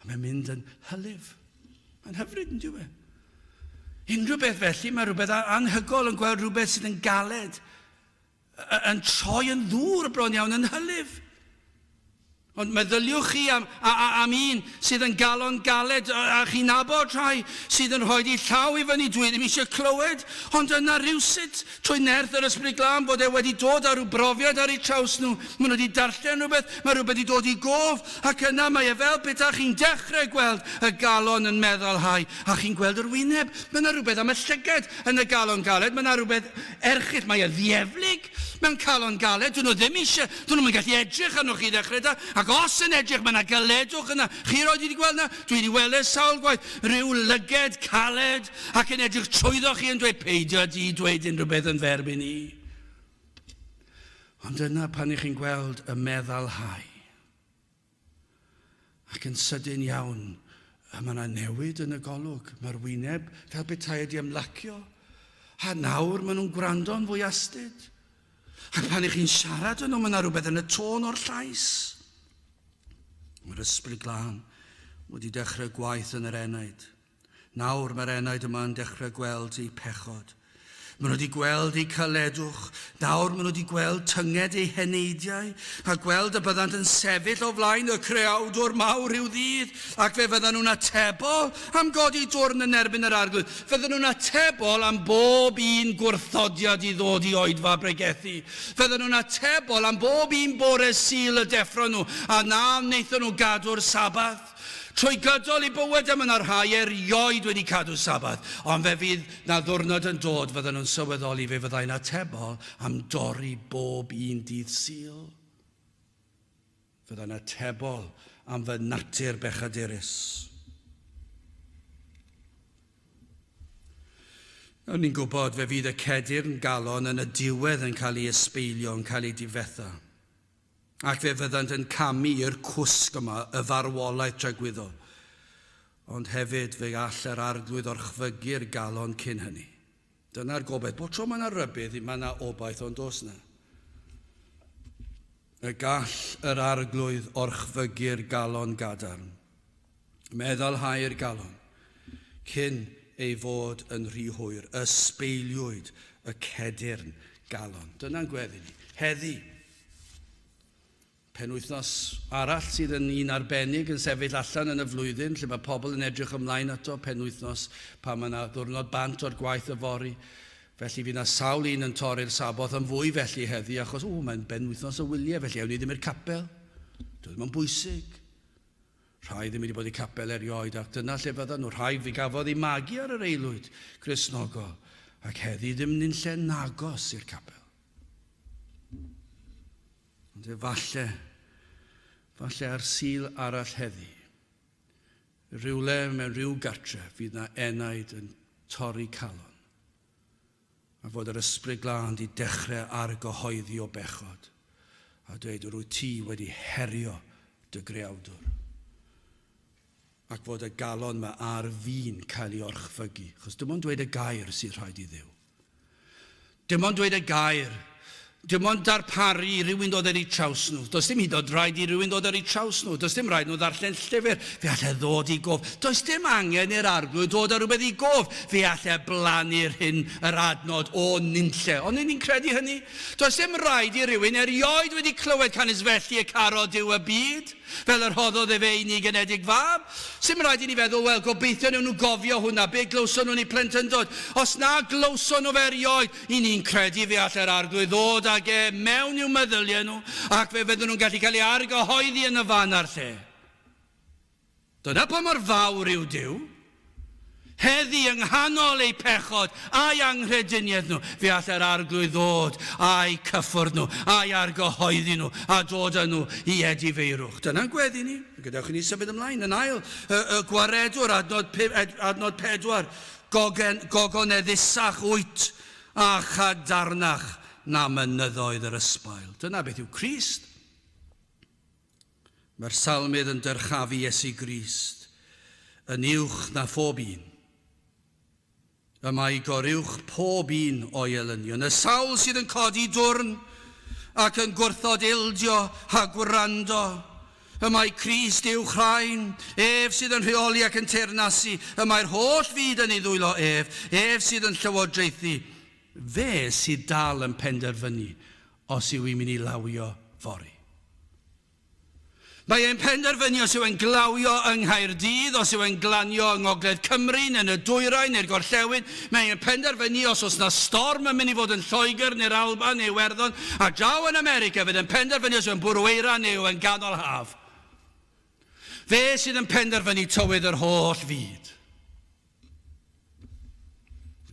A mae'n mynd yn hylif. Mae'n hyfryd yn dyw e? Unrhyw beth felly, mae rhywbeth anhygol yn gweld rhywbeth sydd yn galed, yn troi yn ddŵr bron iawn yn hylif. Ond meddyliwch chi am, a, a, am un sydd yn galon galed, a, a chi'n nabod rhai sydd yn rhoi di llaw i fyny, dwi ddim eisiau clywed, ond yna rhywsut, trwy nerth yr Ysbryd Glân, bod e wedi dod â rhyw brofiad ar eu traws nhw, maen nhw wedi darllen rhywbeth, mae rhywbeth wedi dod i gof, ac yna mae e fel peta chi'n dechrau gweld y galon yn meddalhau, a chi'n gweld yr wyneb, mae yna rhywbeth am y llyged yn y galon galed, mae yna rhywbeth erchyll, mae e ddieflig mewn calon galed, dyn nhw ddim eisiau, dyn nhw'm yn gallu edrych arnoch chi i ddechrau da, ac os yn edrych, mae yna galedwch yna, chi erioed wedi gweld yna? Dwi wedi weld e sawl gwaith, rhyw lyged caled ac yn edrych trwyddo chi yn dweud, peidio di dweud unrhyw beth yn f'erbyn i. Ond yna pan ych chi'n gweld y meddalhau, Ac yn sydyn iawn, mae yna newid yn y golwg. Mae'r wyneb fel petai wedi ymlacio. A nawr maen nhw'n gwrando'n fwy astud. Ac pan ych chi'n siarad â nhw, mae yna rhywbeth yn y tôn o'r llais. Mae'r Ysbryd Glân wedi dechrau gwaith yn yr enaid. Nawr mae'r enaid yma yn dechrau gweld eu pechod. Maen nhw wedi gweld eu caledwch. Nawr maen nhw wedi gweld tynged eu heneidiau a gweld y byddant yn sefyll o flaen y Creawdwr mawr rhyw ddydd ac fe fyddan nhw'n atebol am godi dwrn yn erbyn yr Arglwydd. Fyddan nhw'n atebol am bob un gwrthodiad i ddod i oedfa bregethu. Fyddan nhw'n atebol am bob un bore Sul y deffron nhw a na wnaethon nhw gadw'r Sabath. Trwy gydol eu bywydau mae 'na rhai erioed wedi cadw Sabath, ond fe fydd 'na ddiwrnod yn dod fyddan nhw'n sylweddoli fe fyddai'n atebol am dorri bob un dydd Sul. Fyddai'n atebol am fy natur bechadurus. Nawr ni'n gwybod fe fydd y cedyrn galon yn y diwedd yn cael ei ysbeilio, yn cael ei difetha. Ac fe fyddant yn camu i'r cwsg yma, y farwolaeth tragwyddol. Ond hefyd fe all yr Arglwydd orchfygu'r galon cyn hynny. Dyna'r gobaith. Bob tro mae yna rybudd, mae yna obaith, ond does na. Y gall yr Arglwydd orchfygu'r galon gadarn. Meddalhau'r galon, cyn ei fod yn rhy hwyr. Ysbeiliwyd y cedyrn galon. Dyna'n gweddi ni. Heddi, penwythnos arall sydd yn un arbennig yn sefyll allan yn y flwyddyn, lle mae pobl yn edrych ymlaen ato, penwythnos pan mae yna ddwrnod bant o'r gwaith yfory. Felly fydd yna sawl un yn torri'r Saboth yn fwy felly heddi, achos, o, mae'n benwythnos o wyliau, felly ewn ni ddim i'r capel. Dwi ddim yn bwysig. Rhai ddim wedi bod i capel erioed, ac dyna lle fyddan nhw. Rhai fi gafodd eu magu ar yr aelwyd Gristnogol. Ac heddi ddim nunlle nagos i'r capel. Ond efalle, falle ar Sul arall heddi, rhywle mewn rhyw gartre fydd na enaid yn torri calon, a fod yr Ysbryd Glân di dechrau argyhoeddi o bechod, a dweud yr wyt ti wedi herio dy greawdwr. Ac fod y galon ma ar fin cael ei orchfygu, achos dim ond dweud y gair sydd rhaid i Dduw. Dim ond dweud y gair. Dim ond darparu i rywun ddod ar eu traws nhw. Does dim hyd yn oed rhaid i rywun ddod ar eu traws nhw. Does dim rhaid nhw ddarllen llyfr. Fe all e ddod i gof. Does dim angen i'r Arglwydd ddod â rhywbeth i gof. Fe all e blannu'r hyn, yr adnod o nunlle. Ond ni'n credu hynny? Does dim rhaid i rywun erioed wedi clywed canys felly y carodd Duw y byd. Fel y rhoddodd efe ei unig-anedig fab. Sim rhaid i ni feddwl, wel, gobeithio newn nhw gofio hwnna, be glywson nhw'n eu plentyndod? Os na glywson nhw fe erioed, i ni'n credu fe all yr Arglwydd ddod ag e mewn i'w meddyliau nhw, ac fe fyddwn nhw'n gallu cael ei argyhoeddi yn y fan a'r lle. Dyna pa mor fawr yw Duw. Heddi yng nghanol eu pechod a'u anghrediniaeth nhw, fe all yr Arglwydd ddod a'u cyffwrdd nhw, a'u argyhoeddi nhw, a dod â nhw i edifeirwch. Dyna'n gweddi ni. Gadewch i ni symud ymlaen. Yn ail, y, y gwaredwr, adnod, adnod 4, Gogen, gogoneddusach wyt a chadarnach na mynyddoedd yr ysbail. Dyna beth yw Crist. Mae'r salmydd yn dyrchafu Iesu Grist yn uwch na phob un. Y mae goruwch pob un o'i elynion. Y sawl sydd yn codi dwrn ac yn gwrthod ildio a gwrando. Y mae Crist uwch rhain, ef sydd yn rheoli ac yn teyrnasu. Y mae'r holl fyd yn ei ddwylo ef, ef sydd yn llywodraethu. Fe sydd dal yn penderfynu os yw i'n mynd i lawio fory. Mae e'n penderfynu os yw e'n glawio yng Nghaerdydd, os yw e'n glanio yng Ngogledd Cymru, neu yn y dwyrain, neu'r gorllewin. Mae e'n penderfynu os oes 'na storm yn mynd i fod yn Lloegr, neu'r Alban, neu Iwerddon, a draw yn America fydd e'n penderfynu os yw e'n bwrw eira neu yw e'n ganol haf. Fe sydd yn penderfynu tywydd yr holl fyd.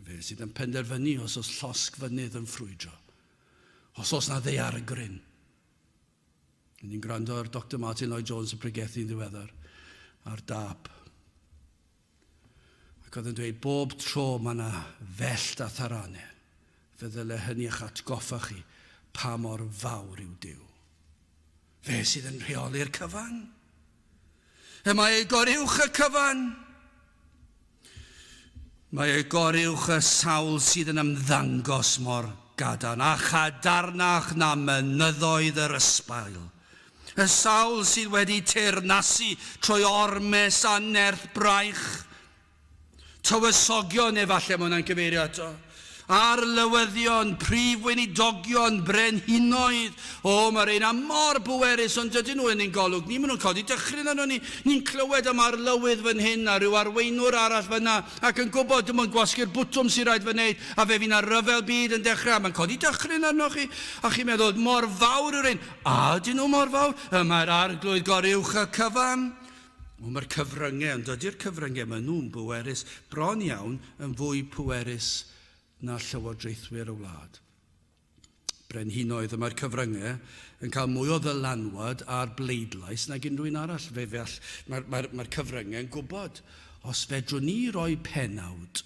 Fe sydd yn penderfynu os oes llosg fynydd yn ffrwydro. Os oes 'na ddaeargryn. Yn ni'n gwrando ar Doctor Martyn Lloyd Jones yn pregethu'n ddiweddar ar dâp. Ac oedd yn dweud bob tro mae yna fellt a tharanau, fe ddyle hynny eich atgoffa chi pa mor fawr yw Duw. Fe sydd yn rheoli'r cyfan. Y mae ei goruwch y cyfan. Mae ei goruwch y sawl sydd yn ymddangos mor gadarn a chadarnach na mynyddoedd yr ysbail. Y sawl sydd wedi teyrnasu trwy ormes a nerth braich. Tywysogion, efallai mae hwnna'n cyfeirio ato. Arlywyddion, prif weinidogion, brenhinoedd. O, mae'r rheina mor bwerus, ond dydyn nhw yn ein golwg ni. Maen nhw'n codi dychryn arnon ni. Ni'n clywed am arlywydd fan hyn a rhyw arweinwr arall fan'na, ac yn gwybod dim ond gwasgu'r bwtwm sy'n rhaid fy wneud, a fe fydd 'na ryfel byd yn dechrau, a mae'n codi dychryn arnoch chi. A chi'n meddwl, mor fawr yw'r rhein. A ydyn nhw mor fawr? Y mae'r Arglwydd goruwch y cyfan. O, mae'r cyfryngau, ond dydy'r cyfryngau, maen nhw'n bwerus, bron iawn yn fwy pwerus na llywodraethwyr y wlad. Brenhinoedd, y mae'r cyfryngau yn cael mwy o ddylanwad ar bleidlais nag unrhyw un arall. Fe all, mae'r mae, mae cyfryngau yn gwybod, os fedrwn ni roi pennawd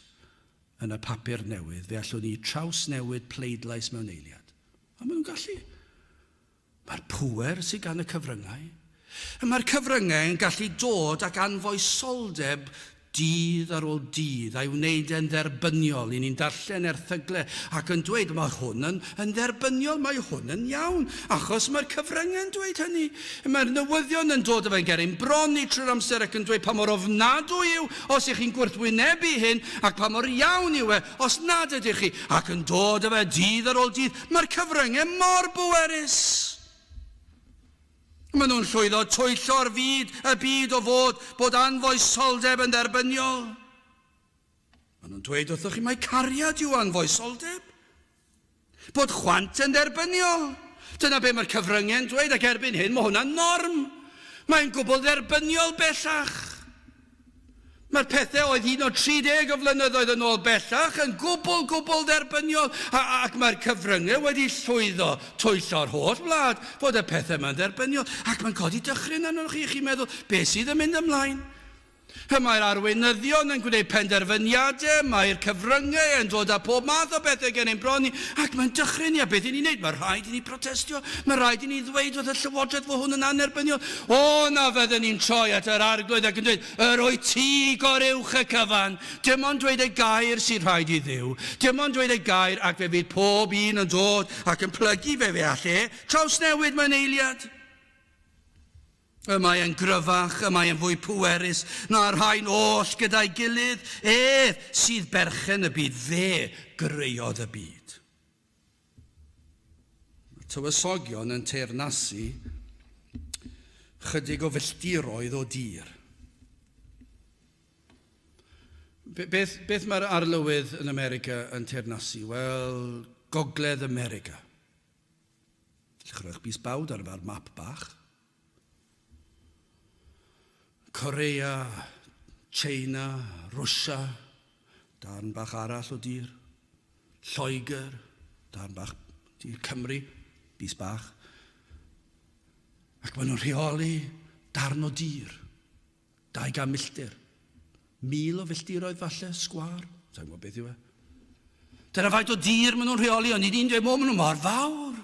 yn y papur newydd, fe allwn ni trawsnewid pleidlais mewn eiliad. A maen nhw'n gallu. Mae'r pŵer sydd gan y cyfryngau. Y mae'r cyfryngau yn gallu dod ac anfoesoldeb dydd ar ôl dydd a'i wneud e'n dderbyniol. I ni'n darllen erthygle ac yn dweud mae hwn yn, yn dderbyniol, mae hwn yn iawn, achos mae'r cyfryngau'n dweud hynny. Mae'r newyddion yn dod â fe'n ger ein bron ni trwy'r amser ac yn dweud pa mor ofnadwy yw os ych chi'n gwrthwynebu hyn ac pa mor iawn yw e os nad ydych chi, ac yn dod â fe dydd ar ôl dydd. Mae'r cyfryngau mor bwerus. Maen nhw'n llwyddo twyllo'r fyd, y byd o fod bod anfoesoldeb yn dderbyniol. Maen nhw'n dweud wrthoch chi mai cariad yw anfoesoldeb. Bod chwant yn dderbyniol. Dyna be mae'r cyfryngau'n dweud ac erbyn hyn mae hwnna'n norm. Mae'n gwbl dderbyniol bellach. Mae'r pethau oedd hyd yn oed 30 o flynyddoedd yn ôl bellach yn gwbl, gwbl dderbyniol, a, ac mae'r cyfryngau wedi llwyddo twyllo'r holl wlad fod y pethau yma'n dderbyniol, ac mae'n codi dychryn arnoch chi, chi'n meddwl, beth sydd yn mynd ymlaen? Y mae'r arweinyddion yn gwneud penderfyniadau, mae'r cyfryngau yn dod â pob math o bethau gen ein bron ni, ac mae'n dychryn ni, a beth i ni'n neud? Mae rhaid i ni protestio, mae rhaid i ni ddweud wrth y llywodraeth fod hwn yn annerbyniol. O, na fydden ni'n troi at yr arglwydd ac yn dweud, yr wyt ti goruwch y cyfan. Dim ond dweud y gair sy'n rhaid i Dduw. Dim ond dweud y gair ac fe fydd pob un yn dod ac yn plygu fe fe all e trawsnewid mewn eiliad. Y mae e'n gryfach, y mae e'n fwy pwerus na'r rhain oll gyda'i gilydd. Ef sydd berchen y byd, fe greuodd y byd. Mae'r tywysogion yn teyrnasu chydig o filltiroedd o dir. Beth, beth mae'r arlywydd yn America yn teyrnasu? Wel, Gogledd America. Allwch chi roi'ch bys bawd ar ar map bach. Korea, China, Rwsia, darn bach arall o dir. Lloegr, darn bach dir Cymru, bys bach. Ac maen nhw'n rheoli darn o dir. 200 milltir. 1,000 o filltiroedd falle, sgwâr. Sa'n gwybod beth yw e. Dyna faint o dir maen nhw'n rheoli, ond ni'n dweud, maen nhw mor fawr.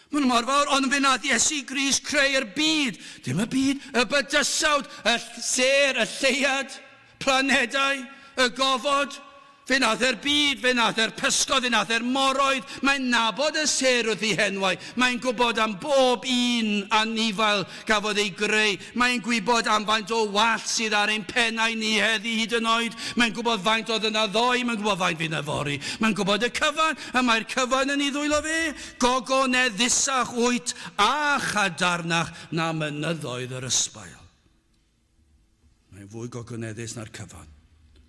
Maen nhw mor fawr, ond fe nath Iesu Grist creu'r byd. Dim y byd, y bydysawd, y sêr, y lleuad, planedau, y gofod. Fe nath e'r byd, fe nath e'r pysgod, fe nath e'r moroedd. Mae'n nabod y sêr wrth eu henwau. Mae'n gwybod am bob un anifail gafodd ei greu. Mae'n gwybod am faint o wallt sydd ar ein pennau ni heddi hyd yn oed. Mae'n gwybod faint oedd yna ddoe, mae'n gwybod faint fydd yna fory. Mae'n gwybod y cyfan, a mae'r cyfan yn ei ddwylo fe. Gogoneddusach wyt a chadarnach na mynyddoedd yr ysbail. Mae'n fwy gogoneddus na'r cyfan.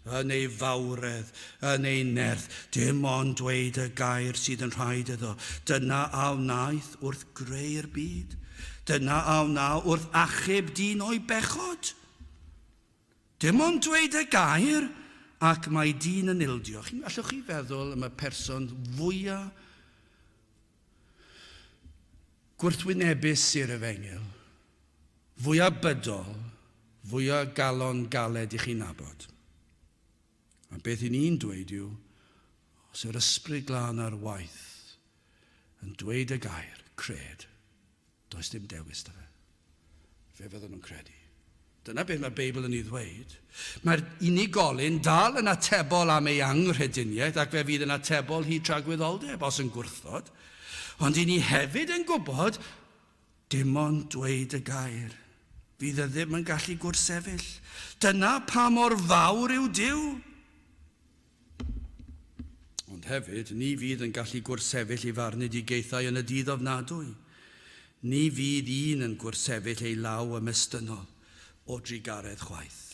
Yn ei fawredd, yn ei nerth, dim ond dweud y gair sydd yn rhaid iddo. Dyna a wnaeth wrth greu'r byd. Dyna a wna wrth achub dyn o'i bechod. Dim ond dweud y gair ac mae dyn yn ildio. Allwch chi feddwl am y person fwyaf gwrthwynebus i'r efengyl? Fwya bydol, fwya galon galed i chi nabod. A beth i ni'n dweud yw, os yw'r Ysbryd Glân ar waith yn dweud y gair, cred, does dim dewis 'da fe. Fe fydden nhw'n credu. Dyna beth mae'r Beibl yn ei ddweud. Mae'r unigolyn dal yn atebol am ei anghrediniaeth ac fe fydd yn atebol hyd tragwyddoldeb os yn gwrthod. Ond i ni hefyd yn gwybod Dim ond dweud y gair. Fydd e ddim yn gallu gwrthsefyll. Dyna pa mor fawr yw Duw. Ond hefyd, ni fydd yn gallu gwrthsefyll ei farnedigaethau yn y dydd ofnadwy. Ni fydd un yn gwrthsefyll ei law ymestynnol o drugaredd chwaith.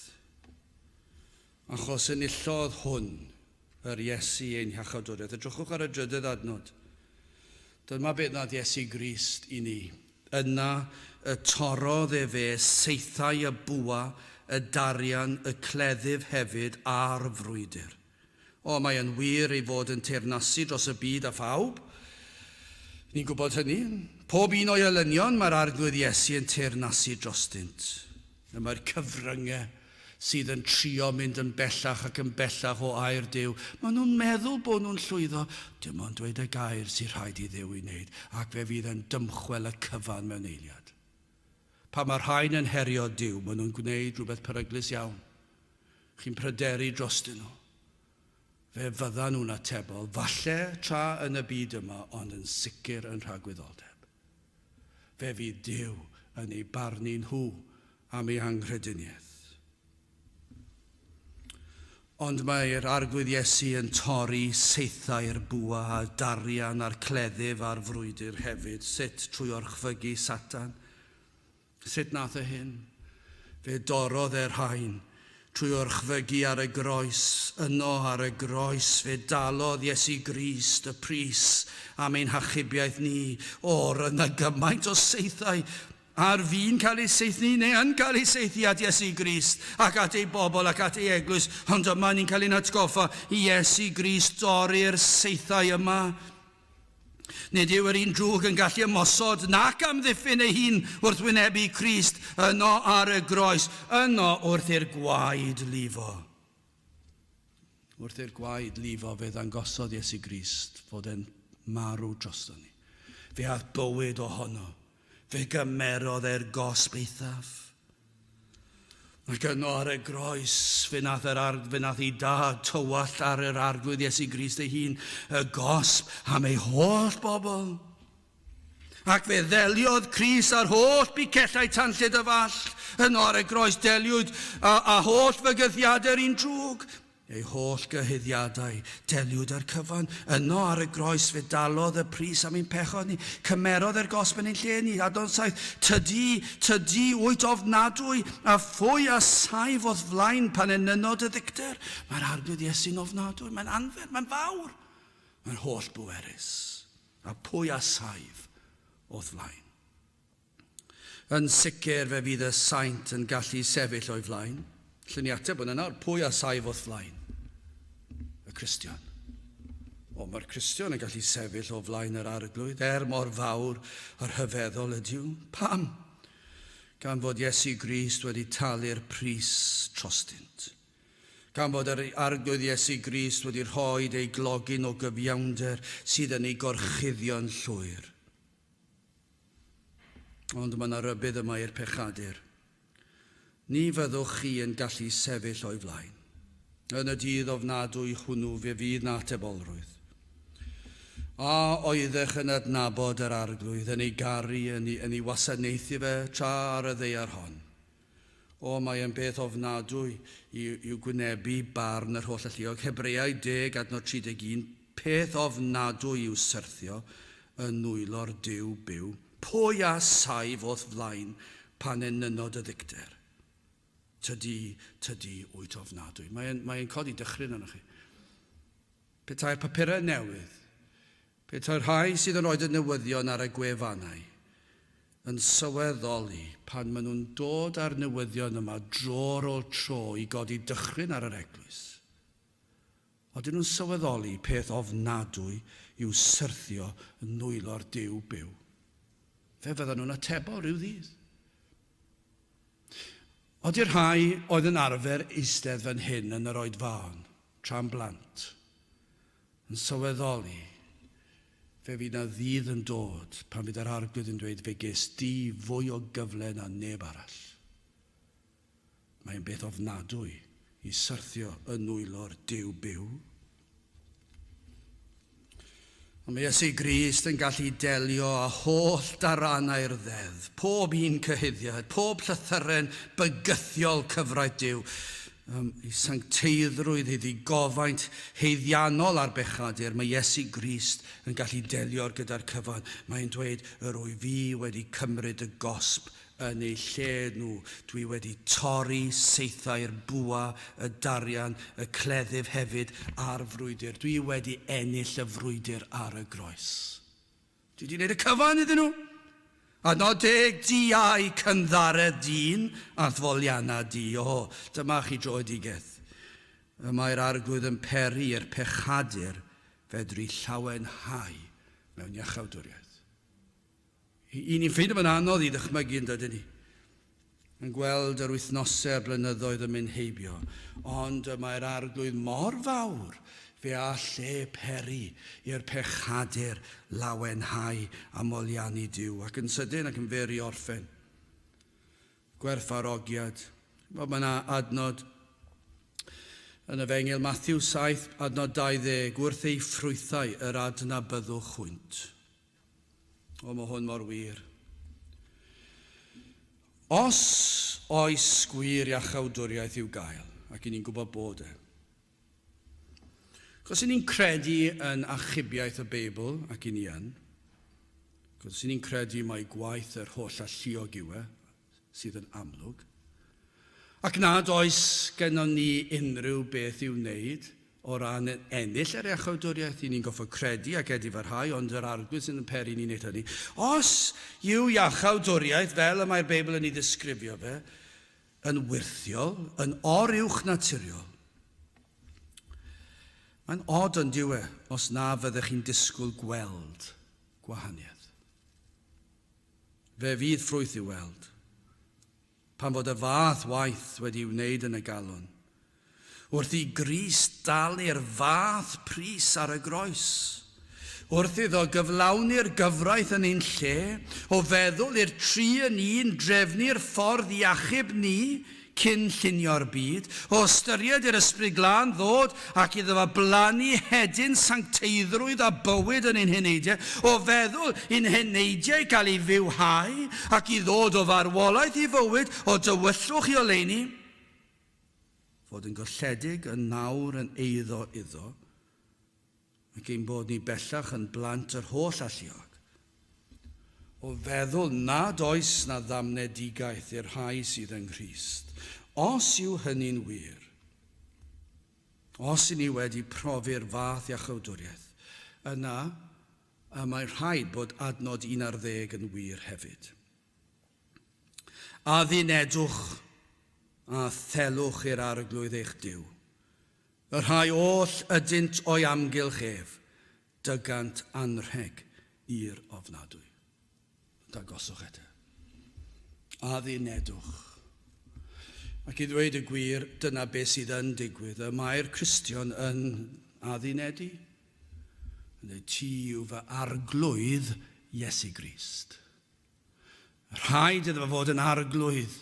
Achos enillodd hwn yr Iesu ein hiachawdwriaeth. Edrychwch ar y drydedd adnod. Dyma beth wnaeth Iesu Grist i ni. Yna y torrodd efe saethau y bwa, y darian, y cleddyf hefyd, a'r frwydr. O, mae yn wir ei fod yn teyrnasu dros y byd a phawb. Ni'n gwybod hynny. Pob un o'i elynion, mae'r Arglwydd Iesu yn teyrnasu drostynt. Y mae'r cyfryngau sydd yn trio mynd yn bellach ac yn bellach o air Duw, maen nhw'n meddwl bod nhw'n llwyddo. Dim ond dweud y gair sy'n rhaid i Dduw ei wneud, ac fe fydd e'n dymchwel y cyfan mewn eiliad. Pan mae rhain yn herio Duw, maen nhw'n gwneud rhywbeth peryglus iawn. Chi'n pryderu drostyn nhw. Fe fyddan nhw'n atebol, falle tra yn y byd yma, ond yn sicr yn rhagwyddoldeb. Fe fydd Duw yn eu barnu nhw am eu hanghrediniaeth. Ond mae'r Arglwydd Iesu yn torri saethau'r bwa a darian a'r cleddyf a'r frwydr hefyd. Sut? Trwy orchfygu Satan. Sut nath e hyn? Fe dorrodd e'r rhain trwy orchfygu ar y groes. Yno ar y groes fe dalodd Iesu Grist y pris am ein hachubiaeth ni. O, roedd 'na gymaint o saethau! Ar fin cael ei saethu neu yn cael ei saethu at Iesu Grist ac at ei bobl ac at ei eglwys, ond yma ni'n cael ein hatgoffa i Iesu Grist dorri'r saethau yma. Nid yw yr un drwg yn gallu ymosod nac amddiffyn ei hun wrth wynebu Crist yno ar y groes, yno wrth i'r gwaed lifo. Wrth i'r gwaed lifo fe ddangosodd Iesu Grist fod e'n marw drosto ni. Fe ath bywyd ohono. Fe gymerodd e'r gosb eithaf. Ac yno ar y groes, fe nath, yr arg, fe nath ei dad tywallt ar yr arglwydd Iesu Grist ei hun y gosb am ei holl bobl. Ac fe ddeliodd Crist â'r holl bicellau tanllyd y fall. Yno ar y groes deliwyd a, a holl fygythiadau'r un drwg. Ei holl gyhuddiadau, deliwyd â'r cyfan. Yno ar y groes fe dalodd y pris am ein pechod ni. Cymerodd e'r gosb yn ein lle ni. Adnod 7, Tydi, tydi, wyt ofnadwy, a phwy a saif o'th flaen pan enynno dy ddicter? Mae'r Arglwydd Iesu'n ofnadwy, mae'n anferth, mae'n fawr, mae'n holl bwerus. A phwy a saif o'th flaen? Yn sicr fe fydd y saint yn gallu sefyll o'i flaen. Llwn ni ateb hwnna nawr. Pwy a saif o'th flaen? Y Cristion. O, mae'r Cristion yn gallu sefyll o flaen yr Arglwydd, er mor fawr a rhyfeddol ydyw. Pam? Gan fod Iesu Grist wedi talu'r pris trostynt. Gan fod yr Arglwydd Iesu Grist wedi rhoi ei glogyn o gyfiawnder sydd yn ei gorchuddio'n llwyr. Ond mae yna rybudd yma i'r pechadur. Ni fyddwch chi yn gallu sefyll o'i flaen. Yn y dydd ofnadwy hwnnw fe fydd 'na atebolrwydd. A oeddech yn adnabod yr Arglwydd, yn ei garu, yn ei, yn ei wasanaethu fe tra ar y ddaear hon? O, mae e'n beth ofnadwy i, i'w gwynebu barn yr holl alluog. Hebreaid 10, adnod 31, peth ofnadwy i'w syrthio yn nwylo'r Duw byw. Pwy a saif o'th flaen pan enynno dy ddicter? Tydi, tydi, wyt ofnadwy. Mae'n mae codi dychryn arnoch chi. Petai'r papurau newydd, petai'r rhai sydd yn rhoi y newyddion ar y gwefannau, yn sylweddoli pan maen nhw'n dod â'r newyddion yma dro ar ôl tro i godi dychryn ar yr eglwys, odyn nhw'n sylweddoli peth ofnadwy yw syrthio yn nwylo'r Duw byw? Fe fyddan nhw'n atebol rhyw ddydd. Ody'r rhai oedd yn arfer eistedd fan hyn yn yr oedfaon, tra'n blant, yn sylweddoli fe fydd 'na ddydd yn dod pan fydd yr Arglwydd yn dweud fe ges di fwy o gyfle na neb arall. Mae'n beth ofnadwy i syrthio yn nwylo'r Duw byw. Ond mae Iesu Grist yn gallu delio â holl daranau'r ddeddf, pob un cyhuddiad, pob llythyren bygythiol cyfraith Duw, um, ei sancteiddrwydd, ei ddigofaint haeddiannol ar bechadur, mae Iesu Grist yn gallu delio gyda'r cyfan. Mae'n dweud, yr wyf fi wedi cymryd y gosb yn eu lle nhw. Dwi wedi torri saethau'r bwa, y darian, y cleddyf hefyd, a'r frwydr. Dwi wedi ennill y frwydr ar y groes. Dwi wedi gwneud y cyfan iddyn nhw. Adnod deg, diau cynddaredd dyn a'th folianna di. O, dyma chi dröedigaeth. Y mae'r Arglwydd yn peri i'r pechadur fedru llawenhau mewn iachawdwriaeth. I ni'n ffeindio fo'n anodd i ddychmygu yn dydyn ni? Yn gweld yr wythnosau a'r blynyddoedd yn mynd heibio. Ond y mae'r Arglwydd mor fawr, fe all e peri i'r pechadur lawenhau a moliannu Duw. Ac yn sydyn ac yn fyr i orffen. Gwerthfawrogiad. Wel, mae yna adnod yn Efengyl Matthew 7, adnod 20, wrth ei ffrwythau yr adnabyddwch hwynt. O, mae hwn mor wir. Os oes gwir iachawdwriaeth i'w gael, ac i ni'n gwybod bod e. Cos i ni'n credu yn achubiaeth y Beibl, ac i ni yn, cos i ni'n credu mai gwaith yr holl alluog yw e, sydd yn amlwg, ac nad oes gennon ni unrhyw beth i'w wneud. o ran ennill yr iachawdwriaeth, i ni'n goffod credu ac edifarhau, ond yr Arglwydd sydd yn peri i ni wneud hynny. Os yw iachawdwriaeth, fel y mae'r Beibl yn ei ddisgrifio fe, yn wyrthiol, yn oruwchnaturiol, mae'n od yn dyw e os na fyddech chi'n disgwyl gweld gwahaniaeth. Fe fydd ffrwyth i'w weld. Pan fod y fath waith wedi'i wneud yn y galon, wrth i Grist dalu'r fath pris ar y groes, wrth iddo gyflawni'r gyfraith yn ein lle, o feddwl i'r tri yn un drefnu'r ffordd i achub ni cyn llunio'r byd, o ystyried i'r Ysbryd Glân ddod ac iddo fo blannu hedyn sancteiddrwydd a bywyd yn ein heneidiau, o feddwl i'n heneidiau gael eu fywhau ac i ddod o farwolaeth i fywyd, o dywyllwch i oleuni, fod yn golledig yn nawr yn eiddo iddo, ac ein bod ni bellach yn blant yr holl alluog, o feddwl nad oes na ddamnedigaeth i'r rhai sydd yng Nghrist. Os yw hynny'n wir, os i ni wedi profi'r fath iachawdwriaeth, yna y mae rhaid bod adnod 11 yn wir hefyd. Addunedwch a thelwch i'r Arglwydd eich Duw. Y rhai oll ydynt o'i amgylch ef, dygant anrheg i'r ofnadwy. Dangoswch eto. Addunedwch. Ac i ddweud y gwir, dyna beth sydd yn digwydd. Y mae'r Cristion yn addunedu. Yn dweud, ti yw fy arglwydd Iesu Grist. Rhaid iddo fo fod yn arglwydd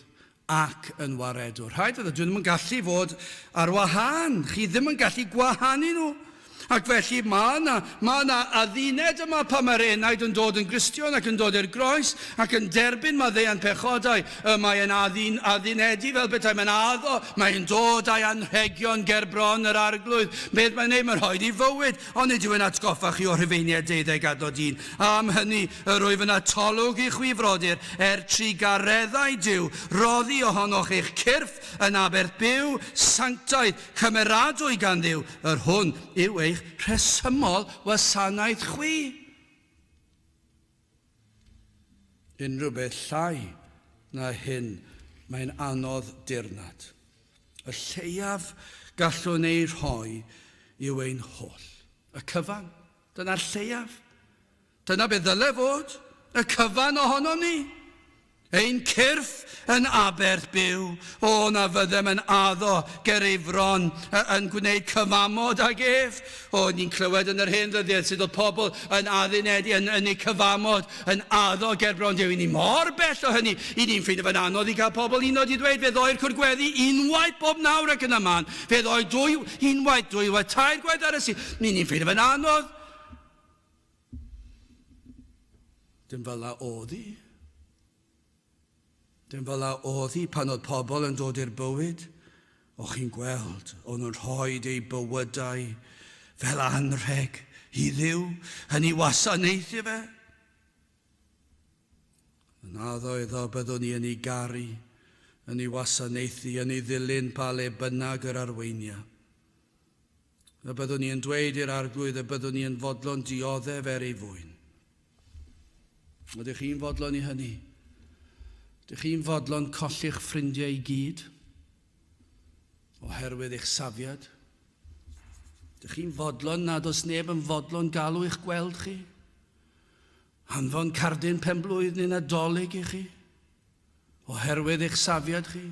ac yn waredwr. Rhaid iddo, dwi ddim yn gallu fod ar wahân. Chi ddim yn gallu gwahanu nhw. Ac felly mae yna, mae yna adduned yma pan mae'r enaid yn dod yn Gristion ac yn dod i'r groes ac yn derbyn maddeuant pechodau. Y mae e'n addun, addunedu fel petai mae'n addo, mae'n dod â'i anrhegion ger bron yr arglwydd. Beth mae'n neud? Mae'n rhoi i fywyd. Ond nid yw yn atgoffa chi o Rhufeiniaid deuddeg adnod un. Am hynny, yr wyf yn atolwg i chwi, frodyr, er trugareddau Duw, roddi ohonoch eich cyrff yn aberth byw, sanctaidd, cymeradwy gan Dduw, yr hwn yw eich rhesymol wasanaeth chwi. Unrhyw beth llai na hyn, mae'n anodd dirnad. Y lleiaf gallwn ei rhoi yw ein holl. Y cyfan. Dyna'r lleiaf. Dyna beth ddyle fod, y cyfan ohonom ni. Ein cyrff yn aberth byw, o na fyddem yn addo ger ei fron yn gwneud cyfamod ag ef. O, ni'n clywed yn yr hen ddyddiau sut oedd pobl yn addunedi, yn, yn eu cyfamod, yn addo ger bron Duw. I ni mor bell o hynny. I ni'n ffeindio fe'n anodd i gael pobl unod i ddweud, fe ddoi'r cwr gweddi unwaith bob nawr ac yn y man. Fe ddoi dwy, unwaith, dwywaith, tair gwaith ar y Sul. Ni'n ffeindio fe'n anodd. Dim fel 'na oedd hi. Dim fel 'na oedd hi pan oedd pobl yn dod i'r bywyd. O'ch chi'n gweld, o'n nhw'n rhoi eu bywydau fel anrheg i Dduw, yn ei wasanaethu fe. Yn addo iddo byddwn ni yn ei garu, yn ei wasanaethu, yn ei ddilyn pa le bynnag yr arweinia. Y byddwn ni yn dweud i'r Arglwydd y byddwn ni yn fodlon dioddef er ei fwyn. Ydych chi'n fodlon i hynny? Ydych chi'n fodlon colli'ch ffrindiau i gyd? Oherwydd eich safiad? Ydych chi'n fodlon nad oes neb yn fodlon galw eich gweld chi? Anfon cardyn penblwydd neu Nadolig i chi? Oherwydd eich safiad chi?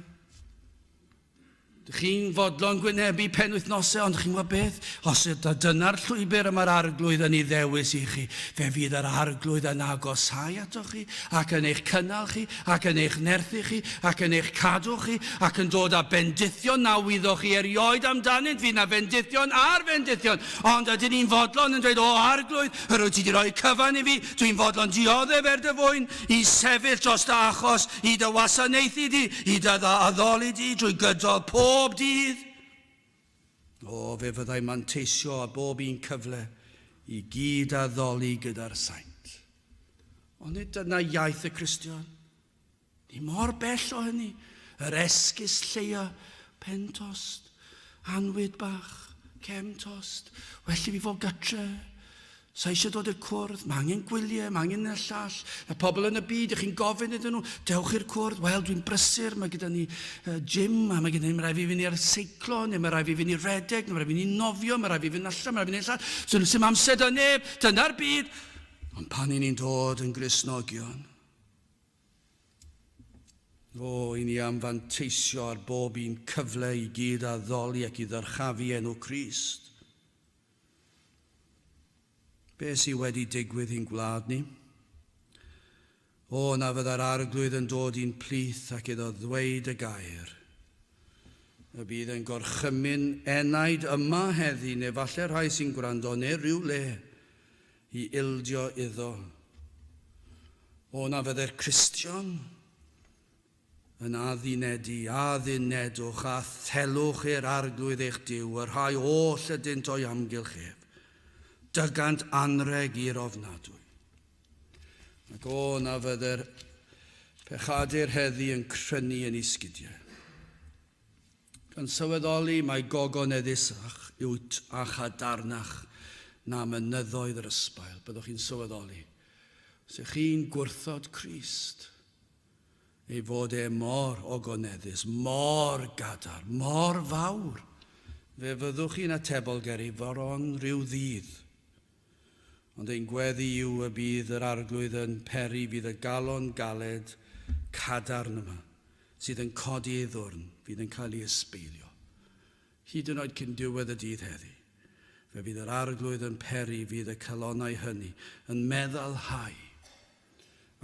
Dych chi'n fodlon gwynebu penwythnosau, ond chi'n gwybod beth? Os ydy dyna'r llwybr y mae'r Arglwydd yn ei ddewis i chi, fe fydd yr Arglwydd yn agosáu atoch chi, ac yn eich cynnal chi, ac yn eich nerthu chi, ac yn eich cadw chi, ac yn dod â bendithion na wyddoch chi erioed amdanynt. Fydd na fendithion ar fendithion. Ond ydyn ni'n fodlon yn dweud, O Arglwydd, yr wyt ti wedi rhoi cyfan i fi, dwi'n fodlon dioddef er dy fwyn, i sefyll dros dy achos, i dy wasanaethu di, i dy addoli di drwy gydol pob dydd. O, fe fyddai manteisio ar bob un cyfle i gyd addoli gyda'r saint. Ond nid dyna iaith y Cristion. Ni mor bell o hynny. Yr esgus lleia, pentost, anwyd bach. Cefn tost, well i fi fod gatre. Sa eisiau dod i'r cwrdd, mae angen gwyliau, mae angen y llall. Y pobl yn y byd, ych chi'n gofyn iddyn nhw, dewch i'r cwrdd, wel, dwi'n brysur, mae gyda ni gym, a mae gyda ni, mae rhaid fi fynd i'r seiclo, neu mae rhaid fi fynd i redeg, neu mae rhaid fi fynd i nofio, mae rhaid fi fynd allan, mae rhaid fi fynd llall. So, sy'n amser da neb, dyna'r byd. Ond pan i ni'n dod yn Gristnogion, o, i ni am fanteisio ar bob un cyfle i gyd addoli ac i ddyrchafu enw Crist. Be sydd wedi digwydd i'n gwlad ni? O, na fydda'r Arglwydd yn dod i'n plith ac iddo ddweud y gair. Y bydd yn gorchymyn enaid yma heddi, neu falle rhai sy'n gwrando, neu rhyw le, i ildio iddo. O, na fydde'r Cristion yn addunedu, addunedwch a thelwch i'r Arglwydd eich Duw, y rhai oll ydynt o'i amgylch ef. Dygant anrheg i'r ofnadwy. Ac o, na fydde'r pechadur heddi yn crynu yn ei sgidiau. Gan sylweddoli mai gogoneddusach ywt a chadarnach na mynyddoedd yr ysbail, byddwch chi'n sylweddoli, os ych chi'n gwrthod Crist, ei fod e mor ogoneddus, mor gadarn, mor fawr, fe fyddwch chi'n atebol ger ei fron rhyw ddydd. Ond ein gweddi yw y bydd yr Arglwydd yn peri fydd y galon galed cadarn yma, sydd yn codi ei ddwrn, fydd yn cael ei ysbeilio. Hyd yn oed cyn diwedd y dydd heddi, fe fydd yr Arglwydd yn peri fydd y calonnau hynny yn meddalhau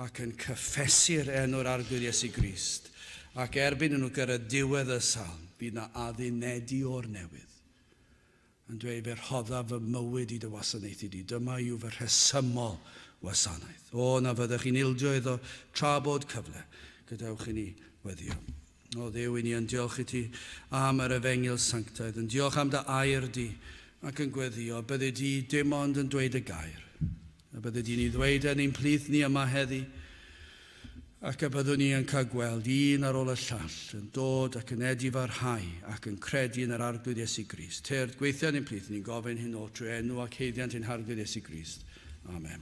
ac yn cyffesu'r enw'r Arglwydd Iesu Grist, ac erbyn nhw gyrraedd diwedd y salm, bydd na addunedu o'r newydd yn dweud, fe rhoddaf fy mywyd i dy wasanaethu di, dyma yw fy rhesymol wasanaeth. O, na fyddech chi'n ildio iddo tra bod cyfle. Gadewch i ni weddio. O Dduw, i ni yn diolch i ti am yr efengyl sanctaidd, yn diolch am dy air di, ac yn gweddio, byddi di dim ond yn dweud y gair. A byddi di'n ei ddweud yn ein plith ni yma heddi, ac y byddwn ni yn cael gweld un ar ôl y llall yn dod ac yn edifarhau ac yn credu yn yr Arglwydd Iesu Grist. Tyrd, gweithio yn ein plith ni'n gofyn hyn oll trwy enw ac haeddiant ein Harglwydd Iesu Grist. Amen.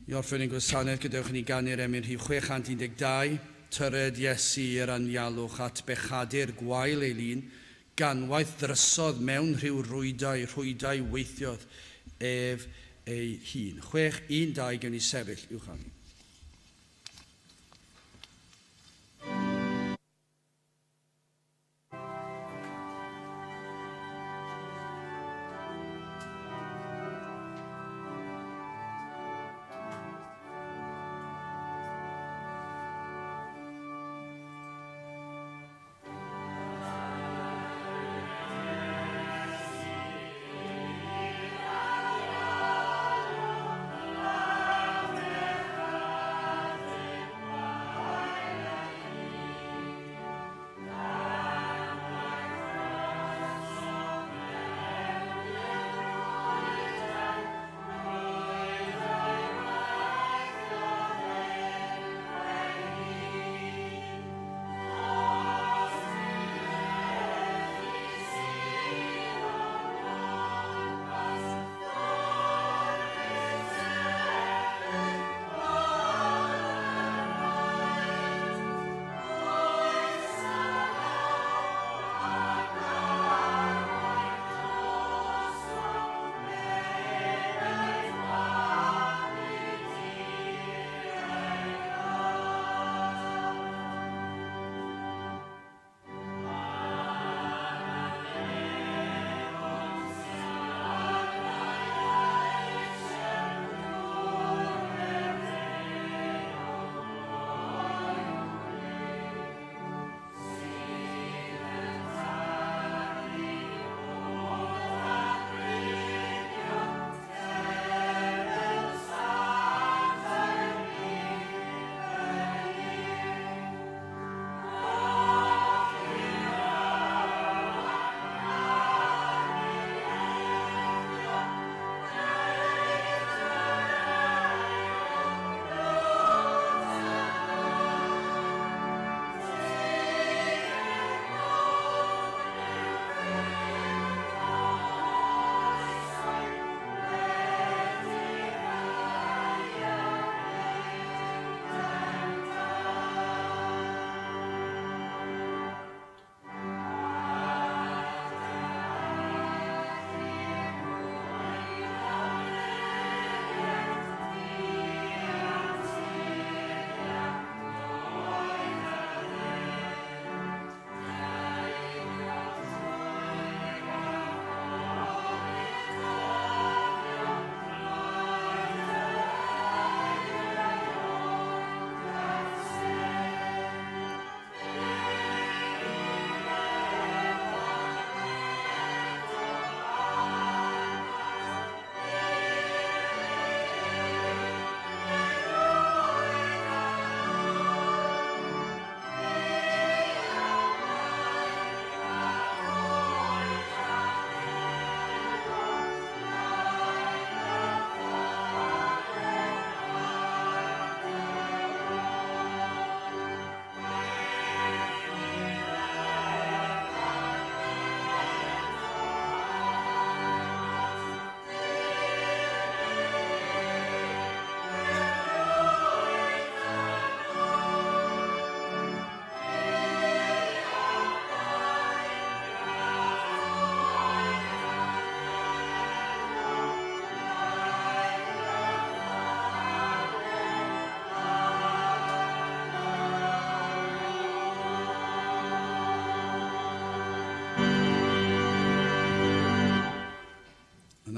I orffen ein gwasanaeth, gadewch i ni ganu'r emyn rhif 612, Tyred Iesu i'r anialwch at bechadur gwael ei lun, ganwaith ddrysodd mewn rhyw rwydau, rhwydau weithiodd ef ei hun. 612, gewn ni sefyll i'w chanu.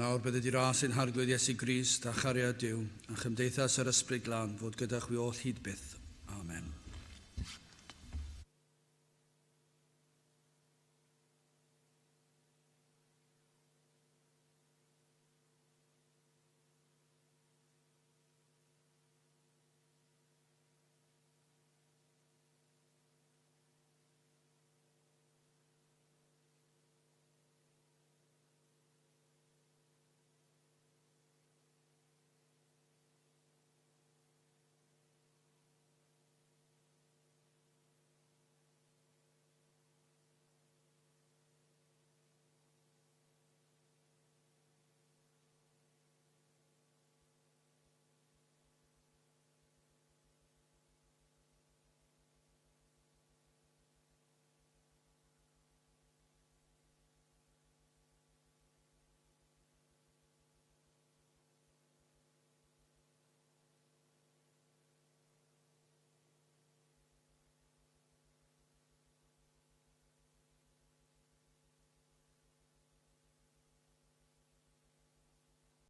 nawr bydded i ras ein Harglwydd Iesu Grist a chariad Duw a chymdeithas yr Ysbryd Glân fod gyda chwi oll hyd byth. Amen.